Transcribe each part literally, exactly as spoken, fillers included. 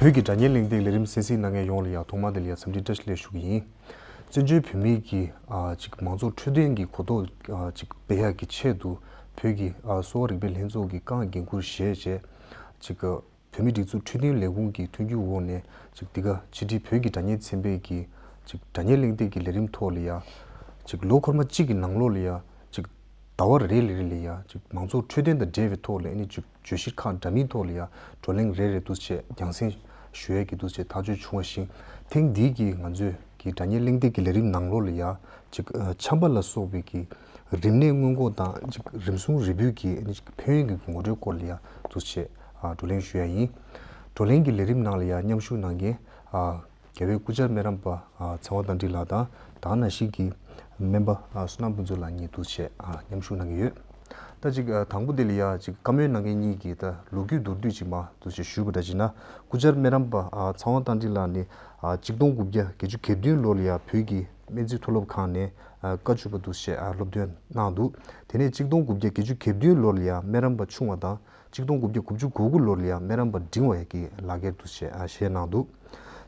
བོད་ཀྱི་དགྲ་གཉེན་གླེང་སྟེགས་ལས་རིམ་གསན་གཟིགས་གནང་མཁན་ཡོངས་ལ་ཡང་ཐོག་མ་དེ་ལ་ཡང་འཚམས་འདྲི་བཀྲ་ཤིས་བདེ་ལེགས་ཞུ་གི་ཡིན། བཙན་བྱོལ་བོད་མིའི་གི་ཨ་ཅིག་མང་གཙོ་འཕྲོད་བསྟེན་གྱི་གོ་རྟོགས་ཨ་ཅིག་སྤེལ་ཡག་གི་ཆེད་དུ་བོད་ཀྱི་ཨ་གསོ་བ་རིག་པའི་ལྷན་ཚོགས་ཀྱི་རྐང་འགན་འཁུར་བཞེས་བྱས་ཅིག་བོད་མིའི་སྒྲིག་འཛུགས་འཕྲོད་བསྟེན་ལས་ཁུངས་ཀྱི་མཐུན་འགྱུར་འོག་ནས་ཅིག་འདི་ག་ཕྱི་དྲིལ་བོད་ཀྱི་དགྲ་གཉེན་ཚན་པའི་གི་ཅིག་དགྲ་གཉེན་གླེང་སྟེགས་ཀྱི་ལས་རིམ་ཐོག་ལ་ཡང་ཅིག་ལོ་འཁོར་མ་གཅིག་གི་ནང་ལོགས་ལ་ཡང་ཅིག་ཟླ་བ་རེ་རེ་ལ་ཡང་ཅིག་མང་གཙོ་འཕྲོད་བསྟེན་དང་འབྲེལ་བའི་ཐོག་ལ་ཨ་ནི་ཅིག་བརྗོད་གཞི་ཁག་འདྲ་མིན་ཐོག་ལ་ཡང་བགྲོ་གླེང་རེ་རེ་འདུག་སེ་བྱས་རྒྱང་སྲིང་ཞུ་ཡས་ཀྱི་འདུག་སེ་ཐག་གཅོད་བྱུང་བ་བཞིན། ཐེངས་འདིའི་གི་ང་ཚོའི་གི་དགྲ་གཉེན་གླེང་སྟེགས་ཀྱི་ལས་རིམ་ནང་ལོགས་ལ་ཡང་ཅིག་ཨ་ཆམ་པ་ལ་སོགས་པའི་གི་རིམས་ནད་སྔོན་འགོག་དང་ཅིག་རིམས་སྲུང་རེ་འབོད་ཀྱི་ཨ་ནི་ཅིག་ཕན་ཡོན་གྱི་ངོ་སྤྲོད་སྐོར་ལ་ཡང་འདུག་སེ་བྱས་ཨ་བགྲོ་གླེང་ཞུ་ཡས་ཡིན། བགྲོ་གླེང་གི་ལས་རིམ་ནང་ལ་ཡང་མཉམ་ཞུགས་གནང་མཁན་ཨ་རྒྱལ་བའི་སྐུ་བཅར་སྨན་རམས་པ་ཨ་ཚེ་དབང་རྟ་མགྲིན་ལགས་དང་ད་ག་ནང་བཞིན་གྱི་སྨན་པ་ཨ་བསོད་ནམས་ཕུན་ཚོགས་ལགས་གཉིས་འདུག་སེ་བྱས་ཨ་མཉམ་ཞུགས་གནང་གི་ཡོད། ད་ཅིག་ཨ་དང་པོ་དེ་ལ་ཡ་ཅིག་བཀའ་མོལ་གནང་མཁན་གཉིས་ཀྱིས་ད་ལོ་རྒྱུས་མདོར་བསྡུས་ཅིག་མར་འདུག་སེ་ཞུས་པ་འདྲ་ཅིག་ན། སྐུ་བཅར་སྨན་རམས་པ་ཨ་ཚེ་དབང་རྟ་མགྲིན་ལགས་ནི་ཨ་གཅིག་སྟོང་དགུ་བརྒྱ་བརྒྱད་ཅུ་གྱ་བདུན་ལོ་ལ་ཡ་བོད་ཀྱི་སྨན་རྩིས་མཐོ་སློབ་ཁང་ནས་ཨ་བཀའ་བཅུ་པ་འདུག་སེ་བྱས་ཨ་སློབ་ཐོན་གནང་འདུག་དེ་ནས་གཅིག་སྟོང་དགུ་བརྒྱ་བརྒྱད་ཅུ་གྱ་བདུན་ལོ་ལ་ཡ་སྨན་རམས་པ་ཆུང་བ་དང་། གཅིག་སྟོང་དགུ་བརྒྱ་དགུ་བཅུ་གོ་དགུ་ལོར་ལ་ཡང་སྨན་རམས་པ་འབྲིང་བ་ཡི་གི་ལག་འཁྱེར་དུ་བཞེས་ཨ་བཞེས་གནང་འདུག་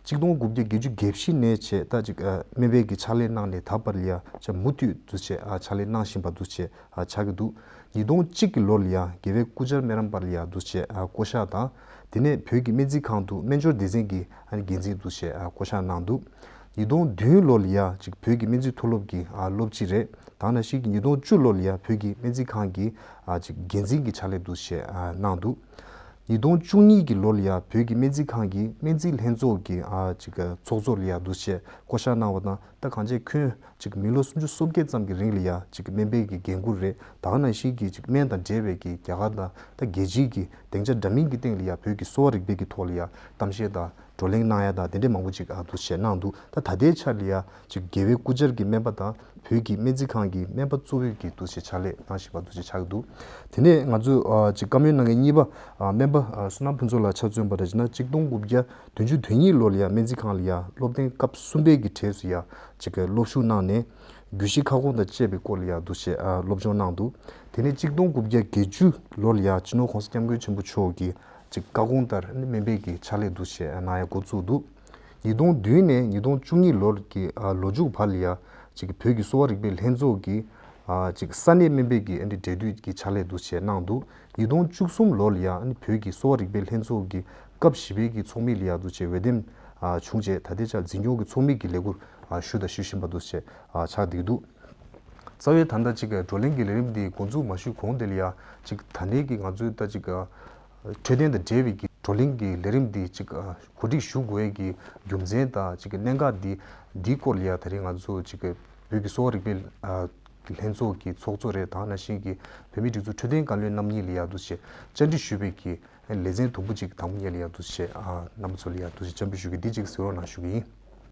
གཅིག་སྟོང་དགུ་བརྒྱ་བརྒྱད་ཅུ་གྱ་བཞི་ནས་བྱས་ད་ཅིག་ཨ་སྨན་པའི་གི་ཕྱག་ལས་གནང་ནས་ད་བར་ལ་ཡང་ཅིག་མུ་མཐུད་དུ་བྱས་ཨ་ཕྱག་ལས་གནང་བཞིན་པ་དུ་བྱས་ཨ་ཆགས་ཀྱི་འདུག་ཉིས་སྟོང་གཅིག་གི་ལོར་ལ་ཡང་རྒྱལ་བའི་སྐུ་བཅར་སྨན་རམས་པ་ལ་ཡང་དུ་བྱས་ཨ་བསྐོ་གཞག་དང་། དེ་ནས་བོད་ཀྱི་སྨན་རྩིས་ཁང་དུ་སྨན་སྦྱོར་སྡེ་ཚན་གྱི་ཨ་ནི་འགན་འཛིན་དུ་བྱས་ཨ་བསྐོ་གཞག་གནང་འདུག་ཉིས་སྟོང་བདུན་ལོར་ལ་ཡང་ཅིག་བོད་ཀྱི་སྨན་རྩིས་མཐོ་སློབ་ཀྱི་ཨ་སློབ་སྤྱི་རེད། ད་ག་ནང་བཞིན་གྱི་ཉིས་སྟོང་བཅུ་ལོར་ལ་ཡང་བོད་ཀྱི་སྨན་རྩིས་ཁང་གི་ཨ་ཅིག་འགན་འཛིན་གྱི་ཕྱག་ལས་འདུག་སེ་བྱས་ཨ་གནང་འདུག་ཉིས་སྟོང་བཅུ་གཉིས་ཀྱི་ལོ་ལ་ཡང་བོད་ཀྱི་སྨན་རྩིས་ཁང་གི་སྨན་རྩིས་ལྷན་ཚོགས་ཀྱི་ཨ་ཅིག་ཚོགས་གཙོ་ལ་ཡང་འདུག་སེ་བསྐོ་གཞག་གནང་བ་དང་། ད་གང་ཅི་ཁྱོན་ཅིག་མི་ལོ་སུམ་ཅུ་སོ་བརྒྱད་ཙམ་གྱི་རིང་ལ་ཡང་ཅིག་སྨན་པའི་གི་འགན་འཁུར་རེད། ད་ག་ནང་བཞིན་གྱི་ཅིག་སྨན་དང་འབྲེལ་བའི་གི་རྒྱ་གར་དང་ད་རྒྱལ་སྤྱིའི་གི་སྡིངས་ཆ་འདྲ་མིན་གྱི་སྟེང་ལ་ཡང་བོད་ཀྱི་གསོ་བ་རིག་པའི་གི་ཐོག་ལ་ཡང་གཏམ་བཤད་དང་། བགྲོ་གླེང་གནང་ཡ་དང་དེ་འདྲའི་མང་པོ་ཅིག་ཨ་འདུག་སེ་གནང་འདུག་ད་ད་ལྟའི་ཆར་ལ་ཡ་ཅིག་རྒྱལ་བའི་སྐུ་བཅར་གྱི་སྨན་པ་དང་བོད་ཀྱི་སྨན་རྩིས་ཁང་གི་སྨན་པ་གཙོ་བོའི་གི་འདུག་སེ་ཕྱག་ལས་གནང་བཞིན་པ་འདུག་སེ་ཆགས་ཀྱི་འདུག་དེ་ནས་ང་ཚོས་ཨ་ཅིག་བཀའ་མོལ་གནང་མཁན་གཉིས་པ་ཨ་སྨན་པ་ཨ་བསོད་ནམས་ཕུན་ཚོགས་ལགས་ཆ་མཚོན་པ་འདྲ་བྱས་ན་གཅིག་སྟོང་དགུ་བརྒྱ་བདུན་ཅུ་དོན་གཉིས་ལོ་ལ་ཡ་སྨན་རྩིས་ཁང་ལ་ཡ་སློབ་ཐོན་སྐབས་གསུམ་པའི་གི་གྲས་སུ་ཡ་ཅིག་སློབ་ཞུགས་གནང་ནས་རྒྱུད་བཞི་ཁ་སྐོང་དང་བཅས་པའི་སྐོར་ལ་ཡ་འདུག་སེ་ཨ་སློབ་སྦྱོང་གནང་འདུག་དེ་ནས་གཅིག་སྟོང་དགུ་བརྒྱ་བརྒྱད་ཅུ་ལོ་ལ་ཡ་སྤྱི་ནོར་༸གོང་ས་༸སྐྱབས་མགོན་ཆེན་པོ་མཆོག་གི་ཅིག་བཀའ་དགོངས་ལྟར་ནི་སྨན་པའི་གི་ཕྱག་ལས་འདུག་སེ་གནང་ཡ་འགོ་བཙུགས་འདུག་ཉིས་སྟོང་བདུན་ནས་ཉིས་སྟོང་བཅུ་གཉིས་ལོར་གྱི་ཨ་ལོ་མཇུག་བར་ལ་ཡ་ཅིག་བོད་ཀྱི་གསོ་བ་རིག་པའི་ལྷན་ཚོགས་ཀྱི་ཨ་ཅིག་ས་གནས་སྨན་པའི་གི་ཨ་ནི་འབྲེལ་མཐུད་ཀྱི་ཕྱག་ལས་འདུག་སེ་གནང་འདུག་ཉིས་སྟོང་བཅུ་གསུམ་ལོར་ལ་ཡ་ཨ་ནི་བོད་ཀྱི་གསོ་བ་རིག་པའི་ལྷན་ཚོགས་ཀྱི་སྐབས་བཞི་པའི་གི་ཚོགས་མི་ལ་ཡ་འདུག་སེ་འོས་འདེམས་ཨ་བྱུང་རྗེས་ད་ལྟའི་ཆར་འཛིན་སྐྱོང་གི་ཚོགས་མི་གི་ལས་འཁུར་ཨ་ཞུ་དང་ཞུ་བཞིན་པ་འདུག་སེ་ཨ་ཆགས་བསྡད་ཀྱི་འདུག་རྩ་བའི་ད་ལྟ་ཅིག་བགྲོ་གླེང་གི་ལས་རིམ་འདི་འགོ་འཛུགས་མ་ཞུས་གོང་དེ་ལ་ཡ་ཅིག་ད་ལྟའི་གི་ང་ཚོའི་ད་ཅིག་འཕྲོད་བསྟེན་དང་འབྲེལ་བའི་གི་བགྲོ་གླེང་གི་ལས་རིམ་འདི་ཅིག་གོ་སྒྲིག་ཞུ་དགོས་ཀྱི་རྒྱུ་མཚན་དང་ཅིག་གནད་འགག་འདི་འདིའི་སྐོར་ལ་ཡ་ད་རེས་ང་ཚོ་ཅིག་བོད་ཀྱི་གསོ་བ་རིག་པའི་ལྷན་ཚོགས་ཀྱི་ཚོགས་གཙོ་རེད། ད་ག་ནང་བཞིན་གྱི་བོད་མིའི་སྒྲིག་འཛུགས་འཕྲོད་བསྟེན་བཀའ་བློན་རྣམ་གཉིས་ལ་ཡ་འདུག་སེ་བཅར་འདྲི་ཞུས་པའི་གི་ལེ་ཚན་དུམ་བུ་ཅིག་དང་པོ་ཉིད་ལ་ཡ་འདུག་སེ་རྣམ་པ་ཚོ་ལ་ཡ་འདུག་སེ་བཅར་འདྲི་ཞུ་གི་འདི་ཅིག་གཟིགས་རོགས་གནང་ཞུ་གི་ཡིན།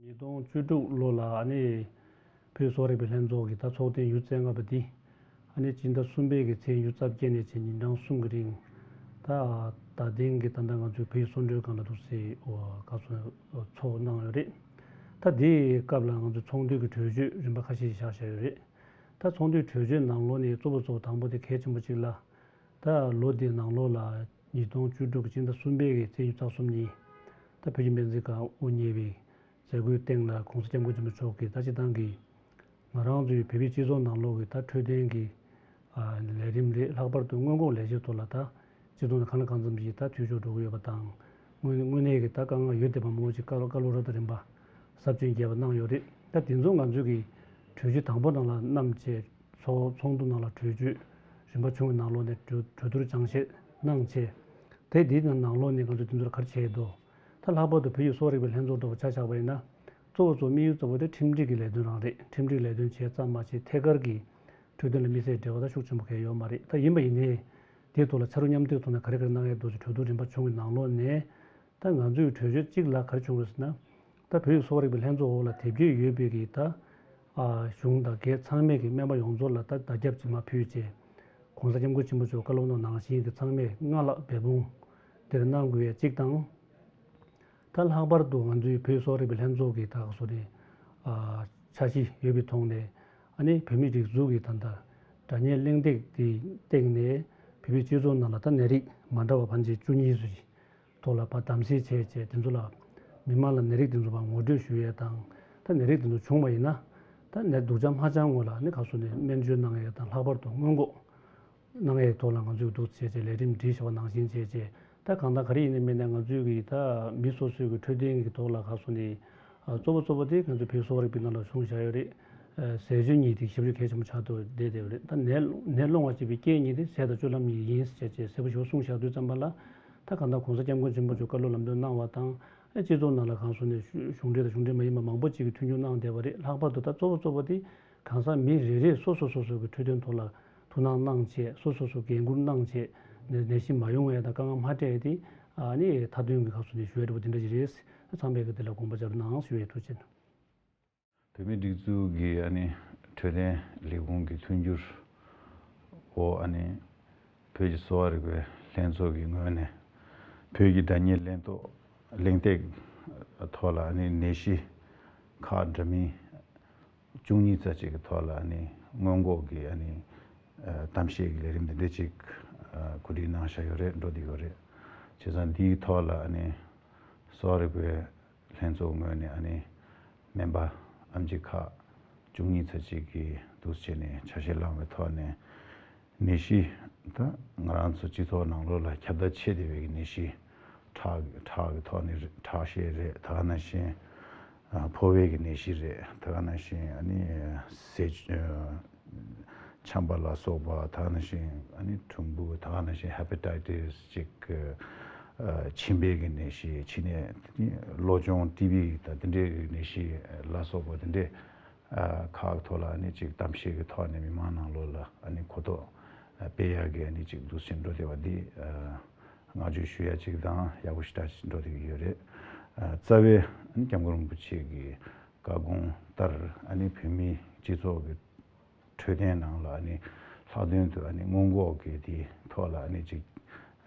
ཉིས་སྟོང་བཅུ་དྲུག་ལོ་ལ་ཨ་ནི་བོད་གསོ་བ་རིག་པའི་ལྷན་ཚོགས་ཀྱི་ད་ཚོགས་ཐེངས་ཡུ་རྩ་ལྔ་པ་འདི་ཨ་ནི་སྤྱི་ཟླ་གསུམ་པའི་གི་ཚེས་ཉི་ཤུ་རྩ་བརྒྱད་ནས་བྱས་ཉིན་གྲངས་གསུམ་གི་རིང་ད་ད་ཐེངས་ཀྱི་ད་ལྟ་ང་ཚོའི་བོད་ཀྱི་གསོ་མགྲོན་ཁང་ལ་འདུག་སེ་ག་ཚོད་ཚོགས་གནང་ཡོད་རེད། ད་དེའི་སྐབས་ལ་ང་ཚོའི་ཚོགས་འདུའི་གི་གྲོས་ཆོད་རིམ་པ་ཁ་ཤས་ཤིག་བཞག་བཞག་ཡོད་རེད། ད་ཚོགས་འདུའི་གྲོས་ཆོད་ནང་ལོགས་ནས་གཙོ་བོ་གཙོ་བོ་དང་པོ་དེ་གལ་ཆེན་པོ་གཅིག་ལ། ད་ལོ་འདིའི་ནང་ལོགས་ལ་ཉིས་སྟོང་བཅུ་དྲུག་གི་སྤྱི་ཟླ་གསུམ་པའི་གི་ཚེས་ཉི་ཤུ་རྩ་གསུམ་ཉིན་ད་བོད་ཀྱི་སྨན་རྩིས་ཁང་དབུ་བརྙེས་པའི་མཛད་སྒོའི་སྟེང་ལ་༸གོང་ས་༸སྐྱབས་མགོན་ཆེན་པོ་མཆོག་གིས་ད་སྤྱིར་བཏང་གི་ང་རང་ཚོའི་བོད་པའི་སྤྱི་ཚོགས་ནང་ལོགས་ཀྱི་ད་འཕྲོད་བསྟེན་གྱི་ཨ་ལས་རིམ་ལས་ལྷག་པར་དུ་སྔོན་འགོག་ལས་གཞིའི་ཐོག་ལ་ད་སྤྱི་ཚོགས་ནང་གང་ལ་གང་འཚམ་ཞིག་ད་འཐུས་ཤོར་འགྲོ་གི་ཡོད་པ་དང་། དངོས་དངོས་གནས་ཀྱི་ད་དཀའ་ངལ་ཡོད་བསྡད་པ་མང་པོ་ཞིག་བཀའ་སློབ་བཀའ་སློབ་རབ་དང་རིམ་པ་ཟབ་ཅིང་རྒྱས་པ་གནང་ཡོད་རེད། ད་དེ་ཚོ་ང་ཚོས་ཀྱི་གྲོས་ཆོད་དང་པོ་ནང་ལ་བསྣམས་བྱས་ཚོགས་ཚོགས་འདུ་ནང་ལ་གྲོས་ཆོད་རིམ་པ་བྱུང་བའི་ནང་ལོགས་ནས་གྲོས་གྲོས་བསྡུར་སྦྱང་བཤད་གནང་བྱས། དེ་དེའི་ནང་ལོགས་ནས་ང་ཚོས་དེ་ཚོར་ག་རེ་བྱས་ཡོད་དོ། ད་ལྷག་པར་དུ་བོད་ཀྱི་གསོ་བ་རིག་པའི་ལྷན་ཚོགས་འདྲ་བོ་ཆ་བཞག་པ་ཡིན་ན། གཙོ་བོ་གཙོ་དམིགས་ཡུལ་གཙོ་བོ་དེ་ཁྲིམས་སྒྲིག་གི་ལས་དོན་རང་རེད། ཁྲིམས་སྒྲིག་ལས་དོན་བྱས་ཙམ་མ་ཟད་ཐད་ཀར་གྱི་འཕྲོད་བསྟེན་ལ་དམིགས་བསལ་འབྲེལ་བ་ད་ཤུགས་ཆེན་པོ་གང་ཡང་ཡོད་མ་རེད། ད་ཡིན་པ་ཡིན་ནའི་དེའི་ཐོག་ལ་ཕྱར་གྲུ་མཉམ་འདེགས་ཐོག་ནས་ག་རེ་ག་རེ་གནང་ཡས་འདུག་ཅེས་གྲོས་བསྡུར་རིམ་པ་བྱུང་བའི་ནང་ལོགས་ནས། ད་ང་ཚོའི་གྲོས་ཆོད་གཅིག་ལ་ག་རེ་བྱུང་རེད་ཟེར་ན། ད་བོད་ཀྱི་གསོ་བ་རིག་པའི་ལྷན་ཚོགས་འོག་ལ་དེབ་སྐྱེལ་ཡོད་པའི་གི་ད་ཨ་གཞུང་དང་སྒེར་ཚང་མས་ཀྱི་སྨན་པ་ཡོངས་རྫོགས་ལ་ད་བརྡ་ཁྱབ་ཅིག་མར་ཕུལ་བྱས། ༸གོང་ས་༸སྐྱབས་མགོན་ཆེན་པོ་མཆོག་བཀའ་སློབ་ནང་ནང་བཞིན་གྱི་ཚང་མས་སྔར་ལྷག་འབད་འབུངས་འདིར་གནང་དགོས་ཡ་གཅིག་དང་། ད་ལྷག་པར་དུ་ང་ཚོའི་བོད་གསོ་བ་རིག་པའི་ལྷན་ཚོགས་ཀྱི་ད་ག་སོ་རེད། ཨ་འཆར་གཞི་ཡོད་པའི་ཐོག་ནས་ཨ་ནི་བོད་མིའི་སྒྲིག་འཛུགས་ཀྱི་ད་ལྟ་དགྲ་གཉེན་གླེང་སྟེགས་དེའི་སྟེང་ནས་བོད་པའི་སྤྱི་ཚོགས་ནང་ལ་ད་ནད་རིགས་མ་འདྲ་བ་ཕན་ཆད་བཅུ་གཉིས་ཙམ་ཞིག་ ཐོག་ལ་ཕར་གདམ་གསེས་བྱས་བྱས་དེ་ཚོ་ལ་མི་མང་ལ་ནད་རིགས་དེ་ཚོ་ཕར་ངོ་སྤྲོད་ཞུ་ཡས་དང་། ད་ནད་རིགས་དེ་ཚོ་བྱུང་བ་ཡིན་ན་ད་ནད་སྡུག་ཅག་མ་ཆགས་སྔོན་ལ་ནི་ག་སོ་ནས་སྨན་བཅོས་གནང་ཡས་དང་། ལྷག་པར་དུ་སྔོན་འགོག་གནང་ཡས་ཐོག་ལ་ང་ཚོས་འདུག་བྱས་བྱས་ལས་རིམ་སྒྲིག་བཞག་པ་ནང་བཞིན་བྱས་བྱས། ད་གང་ལྟར་ག་རེ་ཡིན་ནའི་མིན་ནའི་ང་ཚོས་ཀྱི་ད་མི་སོ་སོའི་གི་འཕྲོད་བསྟེན་གྱི་ཐོག་ལ་ག་སོ་ནས་ཨ་གཙོ་བོ་གཙོ་བོ་དེ་ང་ཚོས་བོད་གསོ་བ་རིག་པའི་ནང་ལ་གསུངས་བཞག་ཡོད་རེད། ཨ་ཟས་སྤྱོད་གཉིས་དེ་ཞེ་པོ་ཅིག་གལ་ཆེན་པོ་ཆགས་བསྡད་བསྡད་ཡོད་རེད། ད་ནད་ནད་སློང་བ་བྱེད་པའི་རྐྱེན་གཉིས་དེ་ཟས་དང་སྤྱོད་ལམ་གཉིས་ཡིན་ཟེར་བྱས་གསལ་པོ་ཞེ་པོ་གསུངས་བཞག་དུས་ཙམ་པ་ལ། ད་གང་ལྟར་གོང་ས་སྐྱབས་མགོན་ཆེན་པོ་མཆོག་བཀའ་སློབ་ལམ་སྟོན་གནང་བ་དང་། ཨ་སྤྱི་ཚོགས་ནང་ལ་གང་སོ་ནས་གཞུང་འབྲེལ་དང་གཞུང་འབྲེལ་མ་ཡིན་པ་མང་པོ་ཅིག་གིས་མཐུན་འགྱུར་གནང་བསྡད་པ་རེད། ལྷག་པར་དུ་ད་གཙོ་བོ་གཙོ་བོ་དེ་གང་ཟག་མི་རེ་རེས་སོ་སོ་སོ་སོ་གི་འཕྲོད་བསྟེན་ཐོག་ལ་ཐུགས་སྣང་གནང་བྱས། སོ་སོ་སོ་འགན་འཁུར་གནང་བྱས། ནད་ནད་གཞི་མ་ཡོང་བའི་དང་དཀའ་ངལ་མ་འཕྲད་དེ། ཨ་ནི་མཐའ་དོན་གྱི་ཁ་སོ་ནས་ཞུ་ཡ་འདྲ་པོ་དེ་འདྲ་ཞིག་རེད། ཚང་མས་ཀྱི་དེ་ལ་དགོངས་པ་འཇགས་རོགས་གནང་ཞུ་ཡ། ཐུགས་རྗེ་ཆེ། བོད་མིའི་སྒྲིག་འཛུགས་ཀྱི་ཨ་ནི་འཕྲོད་བསྟེན་ལས་ཁུངས་ཀྱི་མཐུན་འགྱུར་འོག་ཨ་ནི་བོད་ཀྱི་གསོ་བ་རིག་པའི་ལྷན་ཚོགས་ཀྱི་ངོས་ནས་བོད་ཀྱི་དགྲ་གཉེན་གླེང་ཐོག་གླེང་སྟེགས་ཐོག་ལ་ཨ་ནི་ནད་གཞི་ཁག་འདྲ་མིན་བཅུ་གཉིས་ཙམ་ཅིག་གི་ཐོག་ལ་ཨ་ནི་སྔོན་འགོག་གི་ཨ་ནི་ཨ་གཏམ་བཤད་ཀྱི་ལས་རིམ་འདི་འདྲ་ཅིག་ཨ་གོ་སྒྲིག་གནང་བཞག་ཡོད་རེད། འགྲོ་བསྡད་ཡོད་རེད། བྱས་ཙང་འདིའི་ཐོག་ལ་ཨ་ནི་གསོ་བ་རིག་པའི་ལྷན་ཚོགས་ངོས་ནས་ཨ་ནི་སྨན་པ་ཨེམ་ཆི་ཁག་བཅུ་གཉིས་ཙམ་ཅིག་གིས་འདུག་སེ་བྱས་ནས་ཆ་ཤས་བླངས་པའི་ཐོག་ནས་ནད་གཞི་ད་ང་རང་ཚོ་སྤྱི་ཚོགས་ནང་ལོགས་ལ་ཁྱབ་གདལ་ཆེ་བསྡད་པའི་ནད་གཞི་ཁྲག་ཁྲག་གི་ཐོག་ནས་རེད། ཁྲག་ཤེད་རེད། ད་ག་ནང་བཞིན་ཨ་ཕོ་བའི་གི་ནད་གཞི་རེད། ད་ག་ནང་བཞིན་ཨ་ནི་ཟས་ཆམ་པ་ལ་སོགས་པ། ད་ག་ནང་བཞིན་ཨ་ནི་གྲུམ་བུ། ད་ག་ནང་བཞིན་ཧེ་པ་ཊའི་ཊི་སི་ཅིག་ཨ་མཆིན་པའི་གི་ནད་གཞི། ཕྱི་ནས་གློ་གཅོང་ཊི་བི་དང་དེ་འདྲའི་གི་ནད་གཞི་ལ་སོགས་པ་དེ་འདྲའི་ཨ་ཁག་ཐོག་ལ་ཨ་ནི་ཅིག་གཏམ་བཤད་ཀྱི་ཐོག་ནས་མི་མང་ནང་ལོགས་ལ་ཨ་ནི་གོ་རྟོགས་ཨ་སྤེལ་ཡག་གི་ཨ་ནི་ཅིག་འདུག་སེ་འགྲོ་བསྡད་པ་འདི་ཨ་བསྔགས་བརྗོད་ཞུ་ཡ་ཅིག་དང་ཡག་པོ་ཞེ་དྲག་ཅིག་འགྲོ་བསྡད་ཀྱི་ཡོད་རེད། ཨ་རྩ་བའི་ཨ་ནི་སྐྱབས་མགོན་རིན་པོ་ཆེ་གི་བཀའ་དགོངས་ལྟར་ཨ་ནི་བོད་མིའི་སྤྱི་ཚོགས་ཀྱི་འཕྲོད་བསྟེན་ནང་ལ་ཨ་ནི་ལྷག་དོན་དུ་ཨ་ནི་སྔོན་འགོག་གི་དེའི་ཐོག་ལ་ཨ་ནི་ཅིག་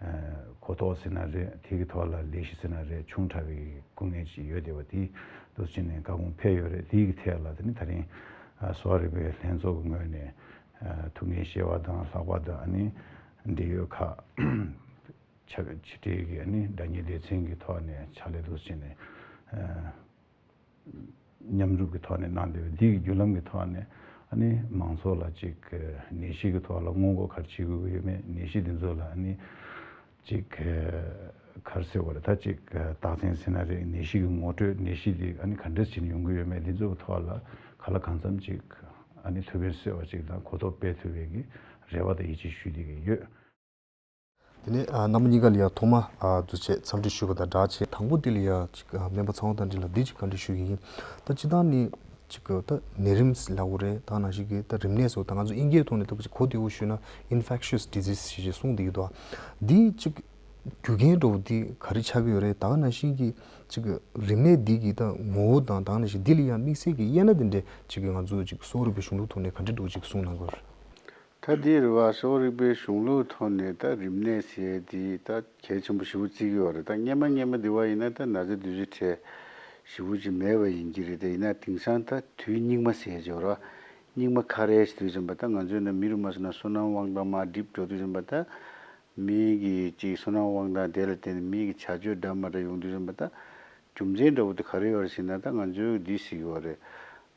ཨ་གོ་རྟོགས་ཟེར་ན་རེད། དེ་གི་ཐོག་ལ་ལས་གཞི་ཟེར་ན་རེད། ཆུང་དྲགས་པའི་སྐུ་ངལ་ཅིག་ཡོད་བསྡད་པ་དེ་འདུག་སེ་བྱས་ནས་བཀའ་དགོངས་ཕེབས་ཡོད་རེད། དེ་གི་ཐད་ལ་དེ་ནི་ད་རིང་ཨ་གསོ་བ་རིག་པའི་ལྷན་ཚོགས་ཀྱི་ངོས་ནས་ཨ་ཐུགས་འགན་བཞེས་པ་དང་། ལྷག་པར་དུ་ཨ་ནི་འབྲེལ་ཡོད་ཁག་ཕྱི་ཕྱི་འབྲེལ་གྱི་ཨ་ནི་དྲ་བརྙན་སྡེ་ཚན་གྱི་ཐོག་ནས་ཕྱག་ལས་འདུག་སེ་བྱས་ནས་ཨ་མཉམ་རུབ་ཀྱི་ཐོག་ནས་གནང་བསྡད་པའི་འདི་གི་བརྒྱུད་ལམ་གྱི་ཐོག་ནས་ཨ་ནི་མང་ཚོགས་ལ་ཅིག་ནད་གཞི་གི་ཐོག་ལ་སྔོན་འགོག་ག་རེ་བྱེད་དགོས་ཀྱི་ཡོད་མེད། ནད་གཞི་འདི་ཚོ་ལ་ཨ་ནི་ཅིག་ག་རེ་ཟེར་དགོས་རེད། ད་ཅིག་རྟགས་མཚན་ཟེར་ན་རེད། ནད་གཞི་གི་ངོ་སྤྲོད། ནད་གཞི་འདི་ཨ་ནི་ག་འདྲས་བྱས་ནས་ཡོང་གི་ཡོད་མེད། འདི་ཚོ་གི་ཐོག་ལ་གང་ལ་གང་འཚམ་ཅིག་ཨ་ནི་ཐུགས་ཕན་གསོས་པ་ཅིག་དང་གོ་རྟོགས་སྤེལ་ཐུབ་པའི་གི་རེ་བ་དང་ཡིད་ཆེས་ཞུ་བསྡད་ཀྱི་ཡོད། དེ་ནས་ཨ་རྣམ་པ་གཉིས་ཀ་ལ་ཡང་ཐོག་མ་ཨ་འདུག་སེ་འཚམས་འདྲི་ཞུས་པ་དང་སྦྲགས་བྱས། དང་པོ་དེ་ལ་ཡང་ཅིག་ཨ་སྨན་པ་ཚེ་དབང་དང་འབྲེལ་ལ་འདི་ཅིག་བཀའ་འདྲི་ཞུ་གི་ཡིན། ད་སྤྱིར་བཏང་ནི་ཅིག་ད་ནད་རིམས་ལབ་དགོས་རེད། ད་ནང་བཞིན་གྱི་ད་རིམས་ནད་སོགས། ད་ང་ཚོ་དབྱིན་སྐད་ཐོག་ནས་ད་ཅིག་གོ་བདེ་བོ་ཞུས་ན་infectious disease ཞེས་གསུངས་བསྡད་ཀྱི་འདུག་འདི་ཅིག་རྒྱུ་རྐྱེན་འདྲ་བོ་འདི་ག་རེ་ཆགས་ཀྱི་ཡོད་རེད། ད་ནང་བཞིན་གྱི་ཅིག་རིམས་ནད་འདི་གི་ད་ངོ་བོ་དང་། ད་ནང་བཞིན་འདི་ལ་ཡང་དམིགས་བསལ་གྱི་དབྱེ་ན་འདི་འདྲས་ཅིག་གི་ང་ཚོ་ཅིག་གསོ་བ་རིག་པའི་གཞུང་ལུགས་ཐོག་ནས་ག་འདྲས་འདྲ་བོ་ཅིག་གསུངས་གནང་གི་ཡོད་རེད། ད་འདི་རེད་བ། གསོ་བ་རིག་པའི་གཞུང་ལུགས་ཐོག་ནས་ད་རིམས་ནད་ཟེར་ཡས་འདི་ད་གལ་ཆེན་པོ་ཞེ་པོ་བརྩི་གི་ཡོད་རེད། ད་སྔོན་མ་སྔོན་མ་འདི་བ་ཡིན་ན་ད་ན་ཚ་དུས་ཚོད་བྲལ་ཞེ་པོ་ཅིག་མེད་པ་ཡིན་གྱི་རེད། དེ་ཡིན་ན་དེང་སང་ད་དུས་སྙིགས་མ་ཟེར་ཡས་ཅིག་ཡོད་རེད་བ། སྙིགས་མ་ཁ་རལ་ཟེར་དུས་ཙམ་པ་ད་ང་ཚོའི་ནང་མི་རུ་མ་སོང་ན་བསོད་ནམས་དབང་ཐང་མར་འགྲིབ་འགྲོ་དུས་ཙམ་པ། ད་མི་གི་ཅིག་བསོད་ནམས་དབང་ཐང་དེ་ལ་བརྟེན་ནས་མི་གི་བྱ་སྤྱོད་འདྲ་མ་འདྲ་ཡོང་དུས་ཙམ་པ། ད་རྒྱུ་མཚན་འདྲ་བོ་དེ་ག་རེ་ཡོད་རེད་ཟེར་ན། ད་ང་ཚོས་འདི་ཟེར་གྱི་ཡོད་རེད།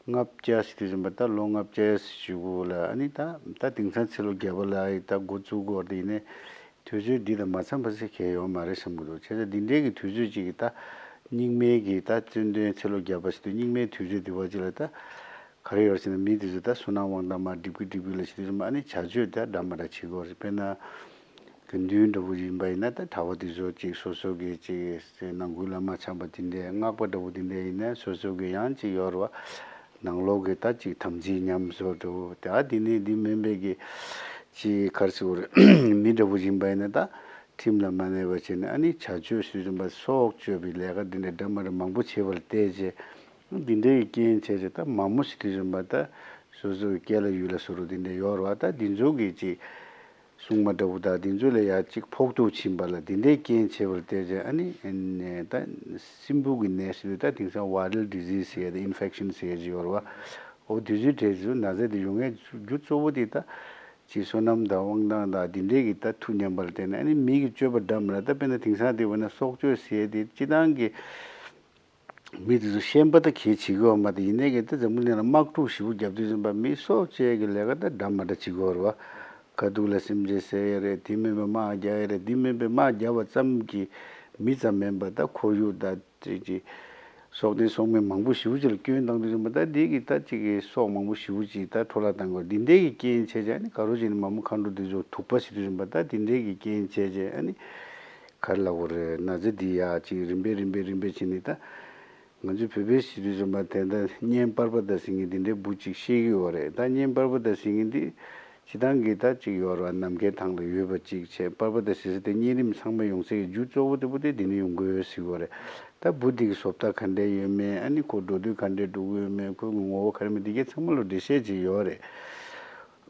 ལྔ་བརྒྱ་ཟེར་དུས་ཙམ་པ་ད་ལོ་ལྔ་བརྒྱ་ཞུ་དགོས་ལ། ཨ་ནི་ད་ད་དེང་སང་ཚེ་ལོ་བརྒྱ་པ་ལ་ཨི་ད་འགོ་བཙུགས་དགོས་རེད། དེ་ཡིན་ནའི་དུས་ཚོད་འདི་དང་མ་འཚམས་པ་ཟེར་གང་ཡང་ཡོད་མ་རེད་བསམ་གྱི་འདུག་བྱས་ཙང་འདི་འདྲའི་གི་དུས་ཚོད་ཅིག་གི་ད་སྙིགས་མའི་གི་ད་བཙུན་དོན་ཚེ་ལོ་བརྒྱ་པ་ཟེར་དུས་སྙིགས་མའི་དུས་ཚོད་འདི་བ་ཅིག་ལ་ད་ག་རེ་ཡོད་རེད་ཟེར་ན། མི་དེ་ཚོ་ད་བསོད་ནམས་དབང་ཐང་མར་འགྲིབ་ཀྱི་འགྲིབ་ཀྱི་ལ་ཟེར་དུས་ཙམ་པ། ཨ་ནི་བྱ་སྤྱོད་ད་འདྲ་མ་འདྲ་བྱེད་དགོས་རེད། དཔེར་ན། དགེ་འདུན་འདྲ་བོ་ཡིན་པ་ཡིན་ན་ད་གྲྭ་པ་དེ་ཚོ་ཅིག་སོ་སོ་གི་ཅིག་ནང་ཁུལ་ལ་མ་འཆམ་པ་དེ་འདྲས། སྔགས་པ་འདྲ་བོ་དེ་འདྲས་ཡིན་ན་སོ་སོ་གི་ཡང་ཅིག་ཡོད་རེད་བ། ནང་ལོགས་ཀྱི་ད་ཅིག་དམ་ཚིག་ཉམས་བཟོ་འདྲ་བོ། ད་དེ་ནས་འདི་མིན་པའི་གི་ཅིག་ག་རེ་ཟེར་དགོས་རེད། མི་འདྲ་བོ་ཡིན་པ་ཡིན་ན་ད་ཁྲིམས་ལ་མ་གནས་པ་བྱས་ནས། ཨ་ནི་བྱ་སྤྱོད་ཟེར་དུས་ཙམ་པ་སྲོག་གཅོད་པའི་ལས་ཀ་འདི་འདྲ་འདྲ་མ་འདྲ་མང་པོ་བྱེད་པ་ལ་བལྟས་བྱས། འདི་འདྲའི་གི་རྐྱེན་བྱས་བྱས་ད་མ་མོ་ཟེར་དུས་ཙམ་པ་ད་སོ་སོ་གི་སྐེ་ལ་ཡུ་ལ་ཟེར་རོ་འདི་འདྲ་ཡོད་རེད་བ། ད་འདི་ཚོ་གི་ཅིག་སྲུང་མ་འདྲ་བོ་དང་དེ་ཚོ་ལ་ཡ་གཅིག་ཕོག་ཐུག་ཕྱིན་པ་ལ་དེ་འདྲའི་རྐྱེན་བྱས་པར་བལྟས་ཙང་། ཨ་ནི་ཨ་ནི་ད་སྲིན་འབུ་གི་ནད་ཟེར་དུས་ད་དེང་སང་viral disease ཟེར་ཡ་དང་infection ཟེར་ཡ་ཅིག་ཡོད་རེད་བ། འོ་དེ་ཚོའི་གྲས་ཚོ་ན་ཚ་དེ་ཡོང་ཡའི་རྒྱུ་གཙོ་བོ་དེ་ད་ ཅིག་བསོད་ནམས་དང་དབང་ཐང་དང་འདི་འདྲའི་གི་ད་མཐུ་ཉམས་པ་ལ་བརྟེན་ནས་ཨ་ནི་མི་གི་སྤྱོད་པ་འདྲ་མི་འདྲ། ད་དཔེར་ན་དེང་སང་དེ་བས་ན་སྲོག་གཅོད་ཟེར་དེ་སྤྱི་བཏང་གི་མི་དེ་ཚོ་ཤན་པ་ད་གལ་ཆེ་གི་ཡོད་མ་རེད། ཡིན་ནའི་གི་ད་འཛམ་བུ་གླིང་ལ་དམག་འཁྲུག་ཞེ་པོ་བརྒྱབ་དུས་ཙམ་པ་མི་སྲོག་བཅད་ཀྱི་ལས་ཀ་ད་འདྲ་མི་འདྲ་བྱེད་ཀྱི་ཡོད་རེད་བ། ཁ་ཐུག་ལ་སེམས་ཅན་བསད་ཡ་རེད། དེ་མིན་པའི་དམག་རྒྱག་ཡ་རེད། དེ་མིན་པའི་དམག་རྒྱབ་པ་ཙམ་གྱིས་མི་ཙམ་མིན་པ་ད་ཁོར་ཡུག་ད་ཅིག་ཅིག་སྲོག་ལྡན་སྲོག་མེད་མང་པོ་ཞེ་པོ་ཅིག་ལ་སྐྱོན་བཏང་དུས་ཙམ་པ་ད་འདི་གི་ད་ཅིག་གི་སྲོག་མང་པོ་ཞེ་པོ་ཅིག་ད་འཕྲོ་བརླག་བཏང་དགོས། འདི་འདྲའི་གི་རྐྱེན་བྱས་བྱས་ཨ་ནི་ག་རེ་བྱས་ནས་མ་མོ་མཁའ་འགྲོ་འདི་ཚོ་དུག་པ་ཟེར་དུས་ཙམ་པ་ད་འདི་འདྲའི་གི་རྐྱེན་བྱས་བྱས་ཨ་ནི་ག་རེ་ལབ་དགོས་རེད། ན་ཚ་འདི་ཡ་ཅིག་རིམ་པས་རིམ་པས་རིམ་པས་བྱས་ནས་ད་ང་ཚོའི་བོད་པའི་ཟེར་དུས་ཙམ་པ་དེ་ད་གཉན་པར་པ་ད་ཟེར་མཁན་འདི་འདྲའི་བུ་ཅིག་ཤེས་ཀྱི་ཡོད་རེད། ད་གཉན་པར་པ་ད་ཟེར་མཁན་འདི་སྤྱི་བཏང་གི་ད་ཅིག་ཡོད་རེད་བ། ནམ་མཁའི་མདངས་ལ་ཡོད་པ་ཅིག་བྱས། པར་པ་ད་ཟེར་ས་དེ་གཉན་རིམས་ཚང་མ་ཡོང་སའི་རྒྱུ་གཙོ་བོ་དེ་བུ་དེ་འདི་ནས་ཡོང་གི་ཡོད་ཟེར་གྱི་ཡོད་རེད། ད་བུ་དེ་གི་བཟོ་ལྟ་ག་འདྲས་ཡོད་མེད། ཨ་ནི་ཁོ་འགྲོ་དུས་ག་འདྲས་འགྲོ་གི་ཡོད་མེད། ཁོའི་ངོ་བོ་ག་རེ་མེད། འདི་གའི་ཚང་མ་ལ་འགྲེལ་བཤད་ཅིག་ཡོད་རེད།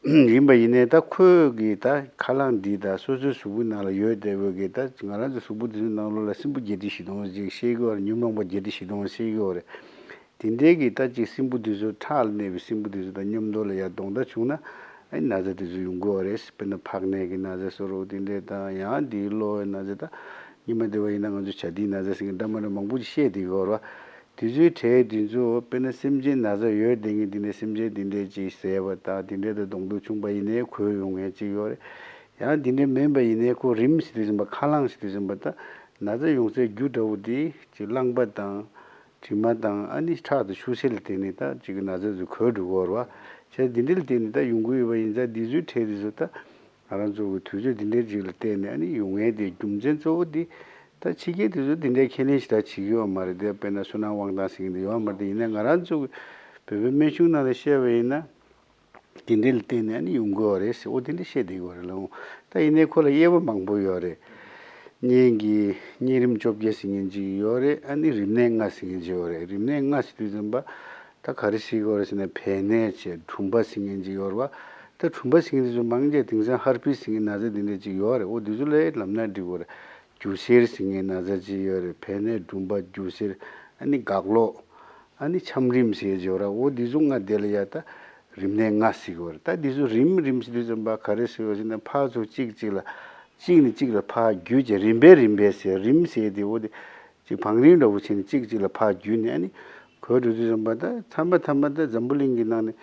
ཡིན་པ་ཡིན་ནའི་ད་ཁོས་གི་ད་ཁ་རླངས་འདི་ད་སོ་སོའི་གཟུགས་པོའི་ནང་ལ་ཡོད་བསྡད་པའི་གི་ད་ང་རང་ཚོ་གཟུགས་པོ་འདི་ཚོའི་ནང་ལོགས་ལ་སྲིན་འབུ་བརྒྱད་ཁྲི་བཞི་སྟོང་ཅིག་ཤེས་ཀྱི་ཡོད་རེད། ཉོན་མོངས་པ་བརྒྱད་ཁྲི་བཞི་སྟོང་ཤེས་ཀྱི་ཡོད་རེད། དེ་འདྲའི་གི་ད་ཅིག་སྲིན་འབུ་འདི་ཚོ་ཁྲག་ལ་གནས་པའི་སྲིན་འབུ་འདི་ཚོ་དང་མཉམ་དུ་ལ་ཡར་གདོང་ཐག་བྱུང་ན་ཨ་ནི་ན་ཚ་འདི་ཚོ་ཡོང་གི་ཡོད་རེད། དཔེར་ན་ཕག་ནད་ཀྱི་ན་ཚ་བཟོ་འདྲ་དེ་འདྲས་དང་ཡང་འདིའི་གློ་བའི་ན་ཚ་ད་སྔོན་མ་དེ་བ་ཡིན་ན་ང་ཚོ་བྱ་ལྡན་ན་ཚ་ཟེར་མཁན་འདྲ་མི་འདྲ་མང་པོ་ཅིག་བཤད་བསྡད་ཀྱི་ཡོད་རེད་བ། དེ་ཚོའི་གྲས་དེ་ཚོ་དཔེར་ན་སེམས་ཅན་ན་ཚ་ཡོད་བསྡད་མཁན་དེ་འདྲས་སེམས་ཅན་དེ་འདྲས་ཅིག་བཟས་པ་དང་དེ་འདྲས་དང་གདོང་ཐུག་བྱུང་པ་ཡིན་ནའི་འགོས་ཡོང་མཁན་ཅིག་ཡོད་རེད། ཡང་དེ་འདྲས་མིན་པ་ཡིན་ནའི་ཁོ་རིམས་ཟེར་དུས་ཙམ་པ་ཁ་རླངས་ཟེར་དུས་ཙམ་པ་ད་ན་ཚ་ཡོང་སའི་རྒྱུ་འདྲ་བོ་དེ་ཅིག་རླངས་པ་དང་། དྲི་མ་དང་ཨ་ནི་ཁྲག་དང་ཆུ་སེར་ལ་བརྟེན་ནས་ད་ཅིག་གི་ན་ཚ་ཚོ་འགོས་འགྲོ་གི་ཡོད་རེད་བ། བྱས་ཙང་འདི་འདྲ་ལ་བརྟེན་ནས་ད་ཡོང་གི་ཡོད་པ་ཡིན་ཙང་འདི་ཚོའི་གྲས་དེ་ཚོ་ད་ང་རང་ཚོ་གི་དུས་ཚོད་འདི་འདྲའི་ཅིག་ལ་བརྟེན་ནས་ཨ་ནི་ཡོང་མཁན་དེ་རྒྱུ་མཚན་གཙོ་བོ་དེ་ད་ཕྱི་རྒྱལ་དེ་ཚོ་འདི་འདྲའི་ཁས་ལེན་ཞེ་དྲག་བྱེད་ཀྱི་ཡོད་མ་རེད། དེ་དཔེར་ན་བསོད་ནམས་དབང་ཐང་ཟེར་མཁན་དེ་ཡོད་མ་རེད། དེ་ཡིན་ན་ང་རང་ཚོ་གི་བོད་པའི་སྨན་གཞུང་ནང་ལ་བཤད་པ་ཡིན་ན། དེ་འདྲ་ལ་བརྟེན་ནས་ཨ་ནི་ཡོང་གི་ཡོད་རེད་ཟེར། འོ་དེ་འདྲ་བཤད་བསྡད་ཡོད་རེད་ལགས། ད་ཡིན་ནའི་ཁོ་ལ་དབྱེ་བ་མང་པོ་ཡོད་རེད། གཉན་གྱི་གཉན་རིམས་བཅོ་བརྒྱད་ཟེར་མཁན་ཅིག་ཡོད་རེད། ཨ་ནི་རིམས་ནད་ལྔ་ཟེར་མཁན་ཅིག་ཡོད་རེད། རིམས་ནད་ལྔ་ཟེར་དུས་ཙམ་པ་ད་ག་རེ་ཟེར་གྱི་ཡོད་རེད་ཟེར་ན་བལ་ནད་བྱས་གྲུམ་པ་ཟེར་མཁན་ཅིག་ཡོད་རེད་བ། ད་གྲུམ་པ་ཟེར་མཁན་དེ་ཚོ་མང་ཆེ་དེང་སང་ཧར་པིས་ཟེར་མཁན་ན་ཚ་དེ་འདྲ་ཅིག་ཡོད་རེད། འོ་དེ་ཚོ་ལ་ལབ་ན་འགྲིག་གི་རེད། རྒྱུ་གསེར་ཟེར་མཁན་ན་ཚ་ཅིག་ཡོད་རེད། བལ་ནད། གྲུམ་པ། རྒྱུ་གསེར། ཨ་ནི་སྒ་གློ། ཨ་ནི་ཆམ་རིམས་ཟེར་ཡོད་ར། འོ་འདི་ཚོ་ལྔ་དེ་ལ་ཡ་ད་རིམས་ནད་ལྔ་ཟེར་གྱི་ཡོད་རེད། ད་འདི་ཚོ་རིམས་རིམས་ཟེར་དུས་ཙམ་པ་ག་རེ་ཟེར་བ་ཟེར་ན་ཕར་ཚུར་གཅིག་གཅིག་ལ་གཅིག་ནས་གཅིག་ལ་ཕར་བརྒྱུད་ཅིག་རིམ་པས་རིམ་པས་ཟེར། རིམས་ཟེར་དེ་འོ་དེ་ཅིག་བང་རིམ་འདྲ་བོ་བྱས་ནས་གཅིག་གཅིག་ལ་ཕར་བརྒྱུད་ནས་ཨ་ནི་འགོས་འགྲོ་དུས་ཙམ་པ་ད་མཐའ་མ་མཐའ་མ་ད་འཛམ་བུ་གླིང་གི་ནང་ནས་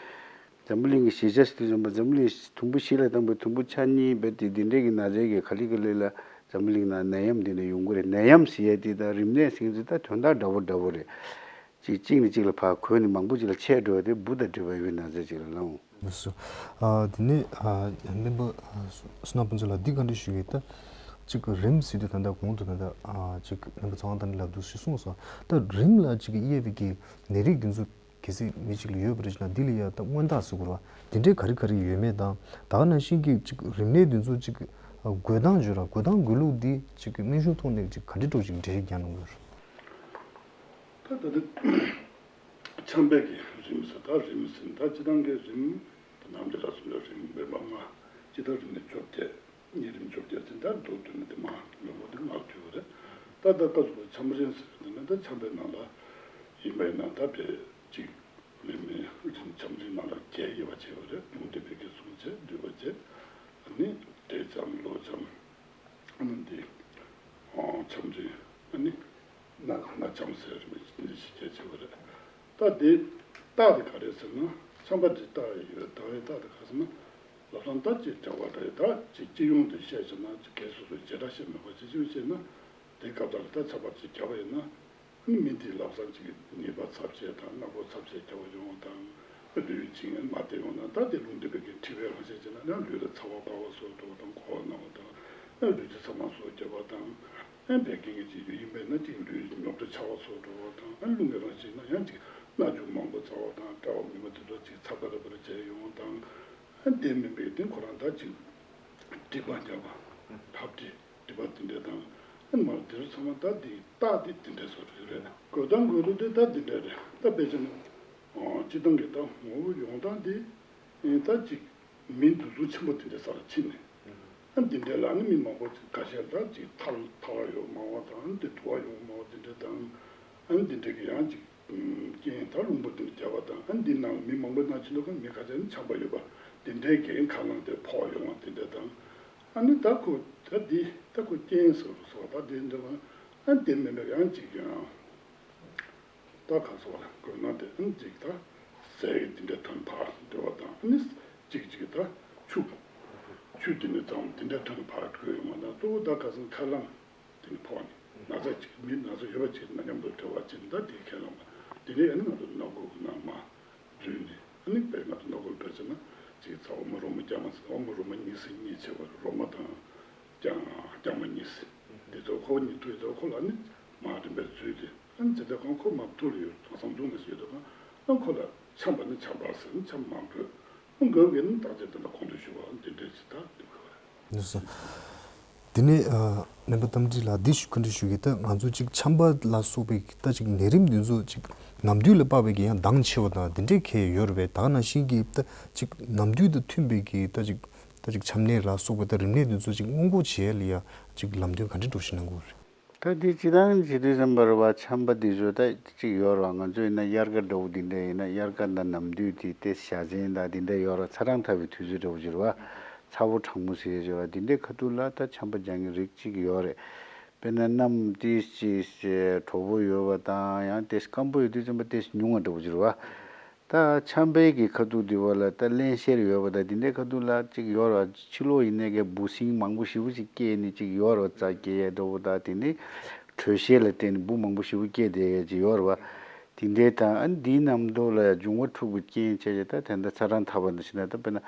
འཛམ་བུ་གླིང་གི་གཞིས་ཆགས་ཟེར་དུས་ཙམ་པ་འཛམ་བུ་གླིང་དུམ་བུ་བཞི་ལ་བཏང་བའི་དུམ་བུ་ཆ་གཉིས་བས་དེ་འདི་འདྲས་ཀྱི་ན་ཚའི་གི་ག་ལེ་ག་ལེ་ལ་འཛམ་བུ་གླིང་ནང་ནད་ཡམས་འདི་འདྲ་ཡོང་གི་རེད། ནད་ཡམས་ཟེར་ཡས་དེ་དང་རིམས་ནད་ཟེར་མཁན་ཚོ་ད་དོན་དག་འདྲ་བོ་འདྲ་བོ་རེད། གཅིག་གཅིག་ནས་གཅིག་ལ་ཕར་འགོས་ནས་མང་པོ་ཅིག་ལ་མཆེད་འགྲོ་བ་དེ་འབུ་དང་འབྲེལ་བ་ཡོད་པའི་ན་ཚ་ཅིག་རེད་ལགས། ལགས་སོ། ཨ། དེ་ནས་ཨ་སྨན་པ་ཨ་བསོད་ནམས་ཕུན་ཚོགས་ལགས་འདི་ག་འདྲ་ཞུ་གི་ད་གཅིག་རིམས་ཟེར་དུས་ད་ལྟ་གོང་དུ་ད་ལྟ་ཨ་གཅིག་སྨན་པ་ཚེ་དབང་དར་ནས་ལབ་འདུག་ཞེས་གསུངས་སོང་། ད་རིམས་ལ་གཅིག་དབྱེ་བའི་གི་ནད་རིགས་འདི་ཚོ་གལ་སྲིད་མི་གཅིག་ལ་ཡོད་པ་རེད་ཅེ་ན་འདི་ལ་ཡ་ད་སྔོན་རྟགས་ཟེར་དགོས་རེད་བ། འདི་འདྲའི་ག་རེ་ག་རེ་ཡོད་མེད་དང་ད་ག་ནང་བཞིན་གྱི་གཅིག་རིམས་ནད་འདི་ཚོ་གཅིག་འགོས་སྟངས་བརྗོད་ར་འགོས་སྟངས་འགོས་ལུགས་འདི་གཅིག་སྨན་གཞུང་ཐོག་ནས་གཅིག་ག་འདྲ་འདྲ་ཅིག་འགྲེལ་བརྒྱབ་གནང་དགོས་རེད། ད་ད་ལྟ་ཆམ་པའི་གི་རིམས་སུ་ད་རིམས་ཟིན་ད་སྤྱི་བཏང་གི་རིམས་ད་ནམ་རྒྱུན་ལ་སོང་ལ་རིམས་སྦལ་པ་ལྔ་སྤྱི་བཏང་རིམས་ནད་བཅོ་བརྒྱད་གཉན་རིམས་བཅོ་བརྒྱད་ཟིན་ད་མདོར་བསྡུས་ན་དེ་མ་ལོ་ལོ་དེ་མ་བསྡུས་པ་རེད། ད་ད་སྐབས་སུ་ཆམ་རིམས་ཟེར་བ་དེ་ནི་ད་ཆམ་པའི་ནང་ལ་ཡིན་པ་ཡིན་ན་ད་བས་གཅིག་མེ་མེ་རིམས་ཆམ་རིམས་ནང་ལ་བརྒྱད་དབྱེ་བ་ཕྱེ་བ་རེད། ལུང་སྡེ་པའི་གི་གསུང་བྱས་བསྡུས་པ་བྱས་ཨ་ནི་འབྲས་ཆམ་གློ་ཆམ། ཨ་ནི་འདི་ཆམ་རིམས་ཨ་ནི་སྣ་སྣ་ཆམ་ཟེར་བའི་འདི་ཞིག་སྐད་ཆེ་བ་རེད། ད་འདི་རྟགས་དེ་ག་རེ་ཟེར་ན་ཆམ་པ་འདི་རྟགས་ཡོད་ཟླ་བའི་རྟགས་དེ་ག་ཟེར་ན་ལབ་སང་ད་ཅིག་འདྲ་བ་འདྲ་ཡོད་ད་ཅིག་སྤྱི་ཡོངས་འདི་བཤད་བྱས་ན་ཅིག་གས་སོ་སོའི་བྱེ་བྲག་བཤད་མེད་པ་ཅིག་ཅིག་བཤད་ན་དེ་སྐབས་དག་ལ་ད་ཆམ་པ་ཅིག་བརྒྱབ་པ་ཡིན་ན། མི་དེའི་ལམ་སང་གཅིག་གི་ནད་པ་ཚབས་ཆེ་དང་སྣ་སྒོ་ཚབས་ཆེ་རྒྱག་པ་ཡོང་བ་དང་། ལུས་གཅིག་མ་བདེ་ཡོང་ན་ད་དེ་ལུང་སྡེ་པའི་གི་དྲི་བའི་རང་བཞིན་བྱས་ན་ཡང་ལུས་ལ་ཚ་བ་འབར་བ་སོགས་འགྲོ་བ་དང་འཁོར་བ་ན་བ་དང་ལུས་ལྕི་ཚ་མ་སོགས་རྒྱབ་པ་དང་། བད་ཀན་གྱི་རྒྱུ་ཡིན་པས་ན་གཅིག་ལུས་རྙོག་དྲ་ཆགས་པ་སོགས་འགྲོ་བ་དང་། རླུང་གི་རང་བཞིན་ན་ཡང་གཅིག་སྣ་ཆུ་མང་པོ་ཚ་བ་དང་སྐྲ་བ་མི་མ་དེ་ཚོ་གཅིག་ཚ་ག་ར་བ་ར་བྱས་ཡོང་བ་དང་། དེ་མིན་པའི་དེ་ཁོ་རང་ད་གཅིག་སྒྲིབ་པ་རྒྱབ་པ་ཕབ་སྒྲིབ། སྒྲིབ་པ་འདི་འདྲ་དང་། ཨ་ནི་མར་འདི་ཚོ་ཚང་མ་ད་འདི་རྟགས་འདི་འདི་འདྲ་བཟོ་འདྲ་ཡོད་རེད། འགོས་དང་འགོས་ལུགས་འདི་ད་འདི་འདྲ་རེད། ད་དཔེ་ཆ་ནི། སྤྱི་བཏང་གི་ད་ངོ་བོ་ཡོང་སྟངས་འདི། ཨེ་ད་ཅིག་མི་འདུ་འཛི་ཆེན་པོ་འདི་འདྲ་ས་ལ་ཕྱིན་ནས། ཨ་འདི་འདྲ་ལ་ཨ་ནི་མི་མང་པོ་ཅིག་ཁ་ཤས་ད་ཅིག་ཐར་ཐར་ཡོད་མང་བ་དང་ཨ་ནི་དེ་དུ་བ་ཡོང་མང་བ་འདི་འདྲ་དང་། ཨ་ནི་འདི་འདྲ་གི་ཡང་ཅིག་རྐྱེན་ད་རླུང་པོ་འདི་འདྲ་རྒྱབ་པ་དང་ཨ་ནི་འདི་ནང་མི་མང་པོ་ནང་ཕྱིན་ལོ་ཁ་མི་ཁ་ཤས་ནི་ཆམ་པ་ཡོད་པ། དེ་འདྲའི་གི་ཁ་ལག་དེ་ཕོག་ཡོང་བ་དེ་འདྲ་དང་། ཨ་ནི་ད་ཁོ་ད་འདི་ད་ཁོ་རྐྱེན་སོ་སོ་ད་དེ་འདྲ་བ་ཨ་དེ་མིན་པ་ཡང་ཅིག་ཡང་ད་ག་སོ་ལ་དགོས་ན་དེ་ཨ་ཅིག་ད་ཟས་དེ་འདྲ་ཐོན་ཕར་འགྲོ་བ་དང་། ཨ་ནི་ཅིག་ཅིག་ད་ཆུ་ཆུ་དེ་ནས་ཙམ་དེ་འདྲ་ཐོན་ཕར་དགོས་ཡོང་བ་དང་། གཙོ་བོ་ད་ག་སོ་ཁ་ལག་དེ་ནི་ཕོག་ནས་ན་ཚ་ཅིག་མི་ན་ཚ་ཡོད་པ་ཅིག་ན་མཉམ་དུ་འབྲེལ་བ་ཅིག་ད་དེ་ཁས་བླངས་པ་དེ་ནས་ཨ་ནི་ང་ཚོ་ནོར་འཁྲུལ་ནང་མ་འཛུལ་ནས། ཨ་ནི་དཔེར་ང་ཚོ་ནོར་འཁྲུལ་བེད་སྤྱད་ན་ཅིག་ཚ་བ་མ་རོ་མ་རྐྱང་མ་ཚ་བ་མ་རོ་མ་གཉིས་སེ་གཉིས་བྱས་པ་རོ་མ་དང་རྐྱང་རྐྱང་མ་གཉིས་སེ་དེ་ཚོ་ཁོ་གཉིས་ཐུག་ཡོད་ཚོ་ཁོ་ལ་ནི་མ་རིམ་པས་འཛུལ་ཏེ། ཨ་ནི་ཇི་ལྟར་གང་ཁོ་མ་ཐུག་ལ་ཡོད་དང་སང་འཛུལ་མ་ཟེར་ཡོད་དང་ཨ་ཁོ་ལ་ཆམ་པ་ནི་ཆམ་པ་ཟེར་ནི་ཆམ་མ་འགོས། འགོས་ཀྱི་ནི་བརྟག་དཔྱད་དེ་འདྲ་གོང་དུ་ཞུ་བ་འདི་འདྲས་ཅི་ད་འདི་དགོས་པ་རེད། ལགས་སོ། དེ་ནས་ཨ་སྨན་པ་རྟ་མགྲིན་ལགས་འདི་ཞུ་བཀའ་འདྲི་ཞུ་གི། ད་ང་ཚོ་ཅིག་ཆམ་པ་ལ་སོགས་པའི་ད་ཅིག་ནད་རིམས་འདི་ཚོ་ཅིག་ནམ་དུས་ལ་དཔག་པའི་གི་ཡང་འདང་ཆེ་བ་དང་འདི་འདྲས་གས་ཡོད་རེད་པས། ད་ག་ནང་བཞིན་གྱི་ད་ཅིག་ནམ་དུས་དང་མཐུན་པའི་གི་ད་ཅིག་ད་ཅིག་ཆམ་ནད་ལ་སོགས་པའི་ད་རིམས་ནད་འདི་ཚོ་ཅིག་སྔོན་འགོག་བྱེད་ཡ་ལ་ཡ་ཅིག་ལམ་སྟོན་ག་འདྲས་འགྲོ་བཞིན་གནང་གི་ཡོད་རེད། ད་དེ་སྤྱི་བཏང་བྱེད་དུས་ཙམ་པར་བ་ཆམ་པ་འདི་ཚོ་ད་ཅིག་ཡོད་རེད་བ། ང་ཚོ་ཡིན་ན་དབྱར་ཁ་འདྲ་བོ་འདི་འདྲ་ཡིན་ན་དབྱར་ཁ་དང་ནམ་དུས་དེ་ཏེ་བྱ་ཚན་དང་འདི་འདྲ་ཡོད་རེད། ཚ་གྲང་འཐབ་པའི་དུས་ཚོད་འདྲ་བོ་ཅིག་རེད་བ། ཚ་བོ་གྲང་མོ་ཟེར་ཡས་ཅིག་ཡོད་རེད། འདི་འདྲའི་ཁ་ཐུག་ལ་ད་ཆམ་པ་རྒྱག་མཁན་རིགས་ཅིག་ཡོད་རེད། དཔེར་ན་གནམ་ཏིས་ཅིག་དྲོ་པོ་ཡོད་པ་དང་ཡང་ཏེ་སྐམ་པོ་ཡོད་དུས་ཙམ་པ་ཏེ་ཉུང་བ་འདྲ་བོ་ཅིག་རེད་བ། ད་ཆམ་པའི་གི་ཁ་ཐུག་འདི་བ་ལ་ད་བརླན་གཤེར་ཡོད་པ་དང་འདི་འདྲའི་ཁ་ཐུག་ལ་ཅིག་ཡོད་རེད་བ། ཕྱི་ལོགས་ཡིན་ནའི་གི་འབུ་སྲིན་མང་པོ་ཞེ་པོ་ཅིག་སྐྱེས་ནས་ཅིག་ཡོད་རེད་བ། རྩྭ་སྐྱེ་ཡས་འདྲ་བོ་དང་དེ་ནི་དྲོད་གཤེར་ལ་བརྟེན་ནས་འབུ་མང་པོ་ཞེ་པོ་སྐྱེས་བསྡད་ཡས་ཅིག་ཡོད་རེད་བ། དེ་འདྲའི་དང་ཨ་ནི་འདིའི་ནང་དུ་ལ་འབྱུང་བ་འཁྲུགས་པའི་རྐྱེན་བྱས་བྱས་ད་དེ་འདྲ་ཚ་གྲང་འཐབ་པ་འདི་ཞིག་ན་ད་དཔེར་ན་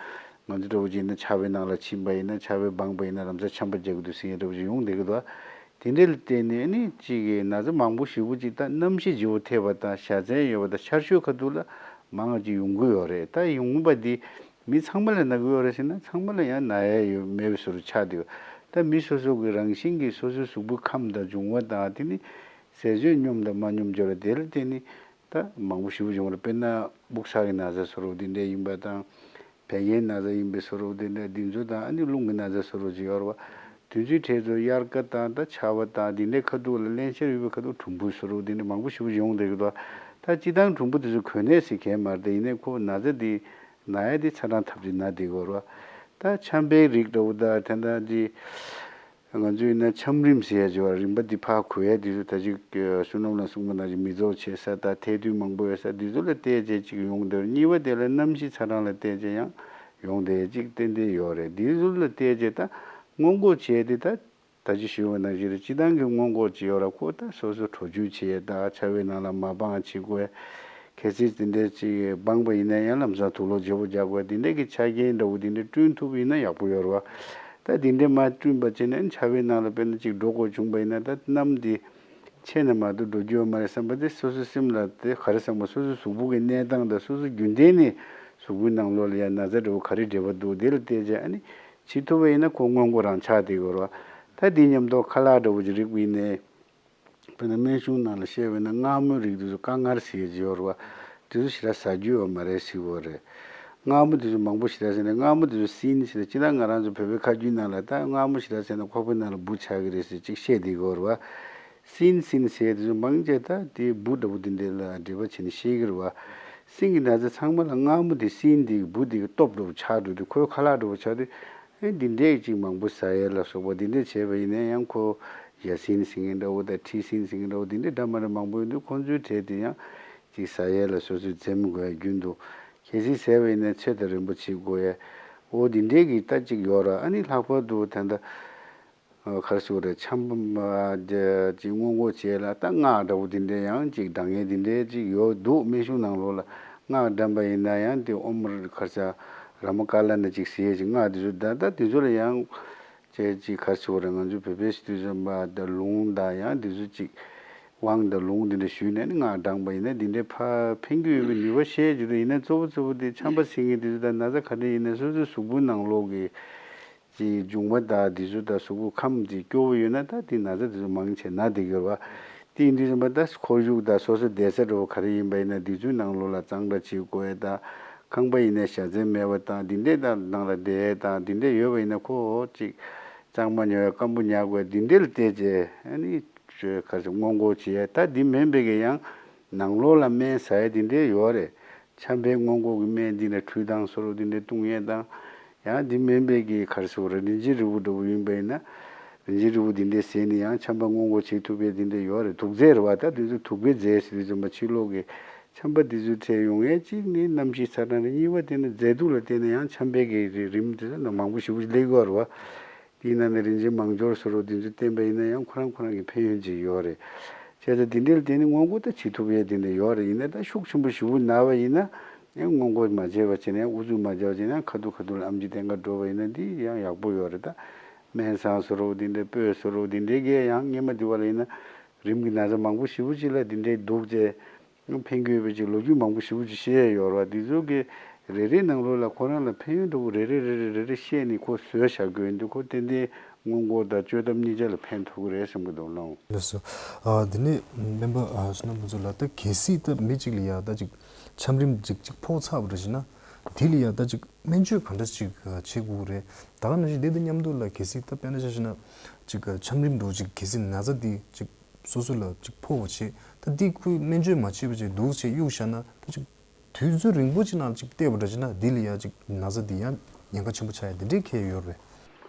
ང་ཚོ་འདྲ་བོ་ཅིག་ཡིན་ན་ཆར་པའི་ནང་ལ་ཕྱིན་པ་ཡིན་ན་ཆར་པས་སྦངས་པ་ཡིན་ན་ལམ་སང་ཆམ་པ་རྒྱག་གི་འདུག་ཟེར་ཡས་འདྲ་བོ་ཅིག་ཡོང་བསྡད་ཀྱི་འདུག་བ། དེ་འདྲ་ལ་བརྟེན་ནས་ནི་གཅིག་གི་ན་ཚ་མང་པོ་ཞེ་པོ་ཅིག་ད་གནམ་གཤིས་བརྗེ་པོ་ཐེབས་པ་དང་བྱ་ཚན་ཡོད་པ་དང་ཆར་ཞོད་ཁ་ཐུག་ལ་མང་བ་ཅིག་ཡོང་གི་ཡོད་རེད། ད་ཡོང་པ་འདི་མི་ཚང་མ་ལ་ན་གི་ཡོད་རེད་ཟེར་ན་ཚང་མ་ལ་ཡང་ན་ཡ་ཡོད་མེད་པའི་བཟོ་འདྲ་ཆགས་བསྡད་ཡོད། ད་མི་སོ་སོ་གི་རང་བཞིན་གྱི་སོ་སོའི་གཟུགས་པོའི་ཁམས་དང་འབྱུང་བ་དང་དེ་ནི་ཟས་སྤྱོད་སྙོམས་དང་མ་སྙོམས་སྦྱོར་བ་དེ་ལ་བརྟེན་ནས་ད་མང་པོ་ཞེ་པོ་ཡོང་རེད། དཔེར་ན་སྦུག་གསར་གྱི་ན་ཚ་བཟོ་འདྲ་འདི་འདྲ་ཡིན་པ་དང་། བད་ཀན་ན་ཚ་ཡིན་པའི་བཟོ་འདྲ་དེ་འདྲ་འདི་ཚོ་དང་ཨ་ནི་རླུང་གི་ན་ཚ་བཟོ་འདྲ་ཅིག་ཡོད་རེད་བ། དུས་ཚོད་འཕྲལ་དུ་དབྱར་ཁ་དང་ད་ཆར་པ་དང་འདི་འདྲའི་ཁ་ཐུག་ལ་བརླན་གཤེར་ཡོད་པའི་ཁ་ཐུག་གྲུམ་བུ་བཟོ་འདྲ་འདི་འདྲ་མང་པོ་ཞེ་པོ་ཡོང་བསྡད་ཀྱི་འདུག་ད་སྤྱིར་བཏང་གྲུམ་བུ་དེ་ཚོ་གོན་ནས་ཟེར་མཁན་མ་རེད། དེ་ཡིན་ནའི་ཁོ་ན་ཚ་འདི་ན་ཡ་དེ་ཚ་གྲང་འཐབ་ཅིག་ན་བསྡད་ཀྱི་ཡོད་རེད་བ། ད་ཆམ་པའི་རིགས་འདྲ་བོ་དང་དེ་འདྲ་འདི། ང་ཚོ་ཡིན་ན་ཆམ་རིམས་ཟེར་ཡ་ཅིག་ཡོད་རེད། རིམ་པ་འདི་ཕར་གོ་ཡ་དེ་ཚོ་ད་ཅིག་བསོད་ནམས་ལ་གསུངས་པ་ནང་བཞིན་མི་རྫོགས་བྱེད་ས་དང་ཐལ་རྡུལ་མང་པོ་ཡོད་ས་འདི་ཚོ་ལ་བལྟས་བྱས་ཅིག་ཡོང་འདོད། གཉིས་པ་དེ་ལ་གནམ་གཤིས་ཚ་གྲང་ལ་བལྟས་བྱས་ཡང་ཡོང་བསྡད་ཅིག་ཏན་ཏན་ཡོད་རེད། འདི་ཚོ་ལ་བལྟས་བྱས་ད་སྔོན་འགོག་བྱས་ཏེ་ད་ད་ཅི་ཞུས་པ་ནང་བཞིན་རེད། སྤྱིར་བཏང་གི་སྔོན་འགོག་ཅིག་ཡོད་ར་ཁོ་ད་སོ་སོ་བྲོ་བཅུག་བྱེད་ཡས་དང་ཆར་པའི་ནང་ལ་མ་སྦངས་བྱེད་དགོས། གལ་སྲིད་དེ་འདྲ་ཅིག་སྦངས་པ་ཡིན་ན་ཡང་ལམ་སང་དུག་ལོག་བརྗེ་པོ་རྒྱག་དགོས། དེ་འདྲ་གི་ཆ་རྐྱེན་འདྲ་བོ་དེ་འདྲ་བསྐྲུན་ཐུབ་པ་ཡིན་ན་ཡག་པོ་ཡོད་རེད་བ། ད་དེ་འདྲ་མ་བསྐྲུན་པ་བྱས་ན་ཆར་པའི་ནང་ལ་དཔེར་ན་ཅིག་འགྲོ་དགོས་བྱུང་པ་ཡིན་ན་ད་གནམ་དེ་ཆད་ན་མ་གཏོགས་འགྲོ་རྒྱུ་ཡོད་མ་རེད་བསམ་པ་དེ་སོ་སོའི་སེམས་ལ་དེ་ག་རེ་བསམ་པ་སོ་སོའི་གཟུགས་པོ་གི་གནས་སྟངས་དང་སོ་སོའི་རྒྱུན་ལྡན་ནས་གཟུགས་པོའི་ནང་ལོགས་ལ་ཡང་ན་ཚ་འདྲ་བོ་ག་རེ་འབྲེལ་བ་འདུག་དེ་ལ་བལྟས་བྱས་ཨ་ནི་བྱེད་ཐུབ་པ་ཡིན་ན་ཁོ་སྔོན་འགོག་རང་ཆགས་བསྡད་ཀྱི་ཡོད་རེད་བ། ད་དེ་མཉམ་དུ་ཁ་ལག་འདྲ་བོ་ཅིག་རིགས་པ་ཡིན་ནའི། དཔེར་ན་སྨན་གཞུང་ནང་ལ་བཤད་པ་ཡིན་ན་མངར་མོའི་རིགས་དེ་ཚོ་དཀར་མངར་ཟེར་གྱི་ཡོད་རེད་བ། དེ་ཚོ་ཞེ་དྲག་ཟ་རྒྱུ་ཡོད་མ་རེད་ཟེར་གྱི་ཡོད་རེད། མངར་མོ་དེ་ཚོ་མང་པོ་ཞེ་དྲག་ཟ་ན་མངར་མོ་དེ་ཚོ་སྲིན་ཟེར་ན་སྤྱིར་བཏང་ང་རང་ཚོ་བོད་པའི་ཁ་རྒྱུན་ནང་ལ་ད་མངར་མོ་ཞེ་དྲག་ཟ་ན་ཁོག་པའི་ནང་ལ་འབུ་ཆགས་ཀྱི་རེད་ཟེར་ཅིག་བཤད་བསྡད་ཀྱི་ཡོད་རེད་བ། སྲིན་སྲིན་ཟེར་དེ་ཚོ་མང་ཆེ་ད་དེ་འབུ་འདྲ་བོ་དེ་འདྲ་ལ་འབྲེལ་བ་བྱས་ནས་བཤད་ཀྱི་རེད་བ། སྲིན་གྱི་ན་ཚ་ཚང་མ་ལ་མངར་མོ་དེ་སྲིན་དེ་འབུ་དེ་གི་སྟོབས་འདྲ་བོ་ཆགས་འགྲོ་དུས་ཁོའི་ཁ་ལག་འདྲ་བོ་ཆགས་དུས། ཨེ་འདི་འདྲས་ཅིག་མང་པོ་ཟ་ཡས་ལ་སོགས་པ་འདི་འདྲས་བྱས་པ་ཡིན་ན་ཡང་ཁོ་ཡ་སྲིན་ཟེར་མཁན་འདྲ་བོ་དང་ཁྲི་སྲིན་ཟེར་མཁན་འདྲ་བོ་འདི་འདྲས་འདྲ་མ་འདྲ་མང་པོ་ཡོད་འདུག་ཁོང་ཚོའི་གྲས་དེ་ཡང་ཅིག་ཟ་ཡས་ལ་སོ་སོས་འཛེམ་དགོས་ཡ་རྒྱུན་དུ། གལ་སྲིད་ཟས་པ་ཡིན་ན་ཚོད་དང་རན་པོ་བྱེད་དགོས་ཡ། འོ་འདི་འདྲས་ཀྱི་ལྟ་ཅིག་ཡོད་ར། ཨ་ནི་ལྷག་པར་དུ་ད་ལྟ་ག་རེ་ཟེར་དགོས་རེད། ཆམ་པ་ཅིག་སྔོན་འགོག་བྱས་ལ་ད་སྔགས་འདྲ་བོ་འདི་འདྲས་ཡང་ཅིག་བགྲང་ཡས་འདི་འདྲས་ཅིག་ཡོད་འདུག་སྨན་གཞུང་ནང་ལོགས་ལ་སྔགས་བགྲངས་པ་ཡིན་ན་ཡང་དེ་ཨོཾ་ར་མ་ཀ་ལ་ན་ཅིག་ཟེར་ཡས་ཅིག་སྔགས་འདི་ཚོ་ད་ད་འདི་ཚོ་ལ་ཡང་ཅིག་ཅིག་ག་རེ་ཟེར་དགོས་རེད། ང་ཚོ་བོད་པའི་སྤྱི་འཐུས་ཚོ་མ་ད་ལུང་དང་ཡང་འདི་ཚོ་ཅིག་དབང་དང་ལུང་འདི་འདྲ་ཞུས་ནས་ནི་སྔགས་བགྲངས་པ་ཡིན་ན་འདི་འདྲའི་ཕ་ཕན་གྱི་ཡོད་པའི་ནུས་པ་ཤེས་རྒྱུ་དེ་ཡིན་ན་གཙོ་བོ་གཙོ་བོ་དེ་ཆམ་པ་ཟེར་མཁན་འདི་ཚོ་ད་ན་ཚ་ག་འདྲ་ཡིན་ན་སོ་སོའི་གཟུགས་པོའི་ནང་ལོགས་ཀྱི་ཅིག་འབྱུང་བ་དང་འདི་ཚོ་དང་གཟུགས་པོ་ཁམས་ཅིག་སྐྱོ་བོ་ཡོད་ན་ད་དེ་ན་ཚ་དེ་ཚོ་མང་ཆེ་ན་བསྡད་ཀྱི་ཡོད་རེད་བ། དེ་ཡིན་དུས་ཙམ་པ་ད་ཁོར་ཡུག་དང་སོ་སོ་བསྡད་ས་འདྲ་བོ་ག་རེ་ཡིན་པ་ཡིན་ན་འདི་ཚོའི་ནང་ལོགས་ལ་གཙང་སྦྲ་བྱེད་དགོས་ཡ་དང་། ཁང་པ་ཡིན་ན་བཞའ་ཚན་མེད་པ་དང་འདི་འདྲས་དང་ནང་ལ་བསྡད་ཡ་དང་འདི་འདྲས་ཡོད་པ་ཡིན་ན་ཁོ་ཅིག་གཙང་མ་ཉོ་ཡ་སྐམ་པོ་ཉར་དགོས་ཡ་འདི་འདྲས་ལ་བལྟས་རྗེས་ཨ་ནི་ག་རེ་ཟེར་སྔོན་འགོག་བྱེད་ཡ། ད་འདི་མིན་པའི་གི་ཡང་ནང་ལོགས་ལ་སྨན་ཟ་ཡ་འདི་འདྲས་ཡོད་རེད། ཆམ་པའི་སྔོན་འགོག་གི་སྨན་འདི་འདྲ་ཁྲུས་དང་སོགས་འདི་འདྲ་བཏུང་ཡས་དང་། ཡང་འདི་མིན་པའི་གི་ག་རེ་ཟེར་དགོས་རེད། རིན་ཆེན་རིལ་བུ་འདྲ་བོ་ཡིན་པ་ཡིན་ན། རིན་ཆེན་རིལ་བུ་འདི་འདྲ་ཟས་ནས་ཡང་ཆམ་པ་སྔོན་འགོག་བྱེད་ཐུབ་པའི་འདི་འདྲ་ཡོད་རེད། དུག་རྫས་རེད་བ། ད་འདི་ཚོ་དུག་པའི་རྫས་ཟེར་དུས་ཙམ་པ་ཕྱི་ལོགས་ཀྱི་ཆམ་པ་འདི་ཚོའི་ཁྲིད་ཡོང་ཡས་གཅིག་ནི་གནམ་གཤིས་ཚ་གྲང་རེད། གཉིས་པ་དེ་ནི་མཛེས་སྡུག་ལ་བརྟེན་ནས་ཡང་ཆམ་པའི་གི་རི་རིམས་དེ་ཚོ་མང་པོ་ཞེ་པོ་ཅིག་སླེབས་ཀྱི་ཡོད་རེད་བ། དེའི་ནང་ནས་རིན་ཆེན་མང་སྦྱོར་སོགས་འདི་ཚོ་བསྟེན་པ་ཡིན་ན་ཡང་ཁོ་རང་ཁོ་རང་གི་ཕན་ཡོན་ཅིག་ཡོད་རེད། བྱས་ཙང་འདི་འདྲའི་ལ་བརྟེན་ནས་སྔོན་འགོག་ད་བྱེད་ཐུབ་ཡས་དེ་འདྲ་ཡོད་རེད། ཡིན་ན་ད་ཤུགས་ཆེན་པོ་ཞེ་པོ་ན་བ་ཡིན་ན་ཡང་སྔོན་འགོག་མ་བྱས་པ་བྱས་ན་ཡང་ཨུ་ཚུགས་མ་བྱས་པ་བྱས་ན་ཡང་ཁ་ཐུག་ཁ་ཐུག་ལ་ཨེམ་ཆི་བསྟེན་ག་འགྲོ་བ་ཡིན་ན་འདི་ཡང་ཡག་པོ་ཡོད་རེད། ད་སྨན་བཟང་སོགས་འདི་འདྲའི་སྤོས་སོགས་འདི་འདྲའི་གས་ཡང་སྔོན་མ་འདི་བ་ལ་ཡིན་ན་རིམས་ཀྱི་ན་ཚ་མང་པོ་ཞེ་པོ་ཅིག་ལ་འདི་འདྲའི་འདུག་ཅེས། ཕན་གྱི་ཡོད་པའི་ཅིག་ལོ་རྒྱུས་མང་པོ་ཞེ་པོ་ཅིག་བཤད་ཡོད་རེད་བ། འདི་ཚོ་གི་རེ་རེའི་ནང་ལོགས་ལ་ཁོ་རང་ལ་ཕན་ཡོན་འདྲ་བོ་རེ་རེ་རེ་རེ་རེ་རེ་བཤད་ནས་ཁོ་བཟོས་བཞག་དགོས་འདུག་ཁོ་ཏན་ཏན་སྔོན་འགོག་དང་བཅོས་ཐབས་གཉིས་ཆ་ལ་ཕན་ཐོགས་ཀྱི་རེད་བསམ་གྱི་འདུག་ལགས། ལགས་སོ། ཨ་དེ་ནས་སྨན་པ་ཨ་བསོད་ནམས་ལྷུན་གྲུབ་ལགས། ད་གལ་སྲིད་ད་མི་གཅིག་ལ་ཡ་ད་ཅིག་ཆམ་རིམས་ཅིག་ཅིག་ཕོག་ཚར་བ་རེད་ཟེར་ན། དེ་ལ་ཡ་ད་ཅིག་སྨན་བཅོས་ག་འདྲ་ཅིག་བྱེད་དགོས་རེད། ད་ག་ནང་བཞིན་དེ་དང་མཉམ་དུ་ལ་གལ་སྲིད་ད་དཔེར་ན་ཆ་བཞག་ན་ཅིག་ཆམ་རིམས་འདྲ་བོ་ཅིག་གལ་སྲིད་ན་ཚ་དེ་ཅིག་སོ་སོ་ལ་ཅིག་ཕོག་པ་བྱས། ད་འདི་ཁོས་སྨན་བཅོས་མ་བྱས་པ་བྱས་འདུག་བྱས་གཡུག་བཞག་ན་ད་ཅིག་དུས་ཚོད་རིང་པོ་ཅིག་ནང་ཅིག་བལྟས་པ་འདྲ་བྱས་ན་འདི་ལ་ཡང་ཅིག་ན་ཚ་འདི་ཡང་ཉེན་ཁ་ཆེན་པོ་ཆགས་ཡ་འདི་འདྲའི་ཁེལ་ཡོད་རེད།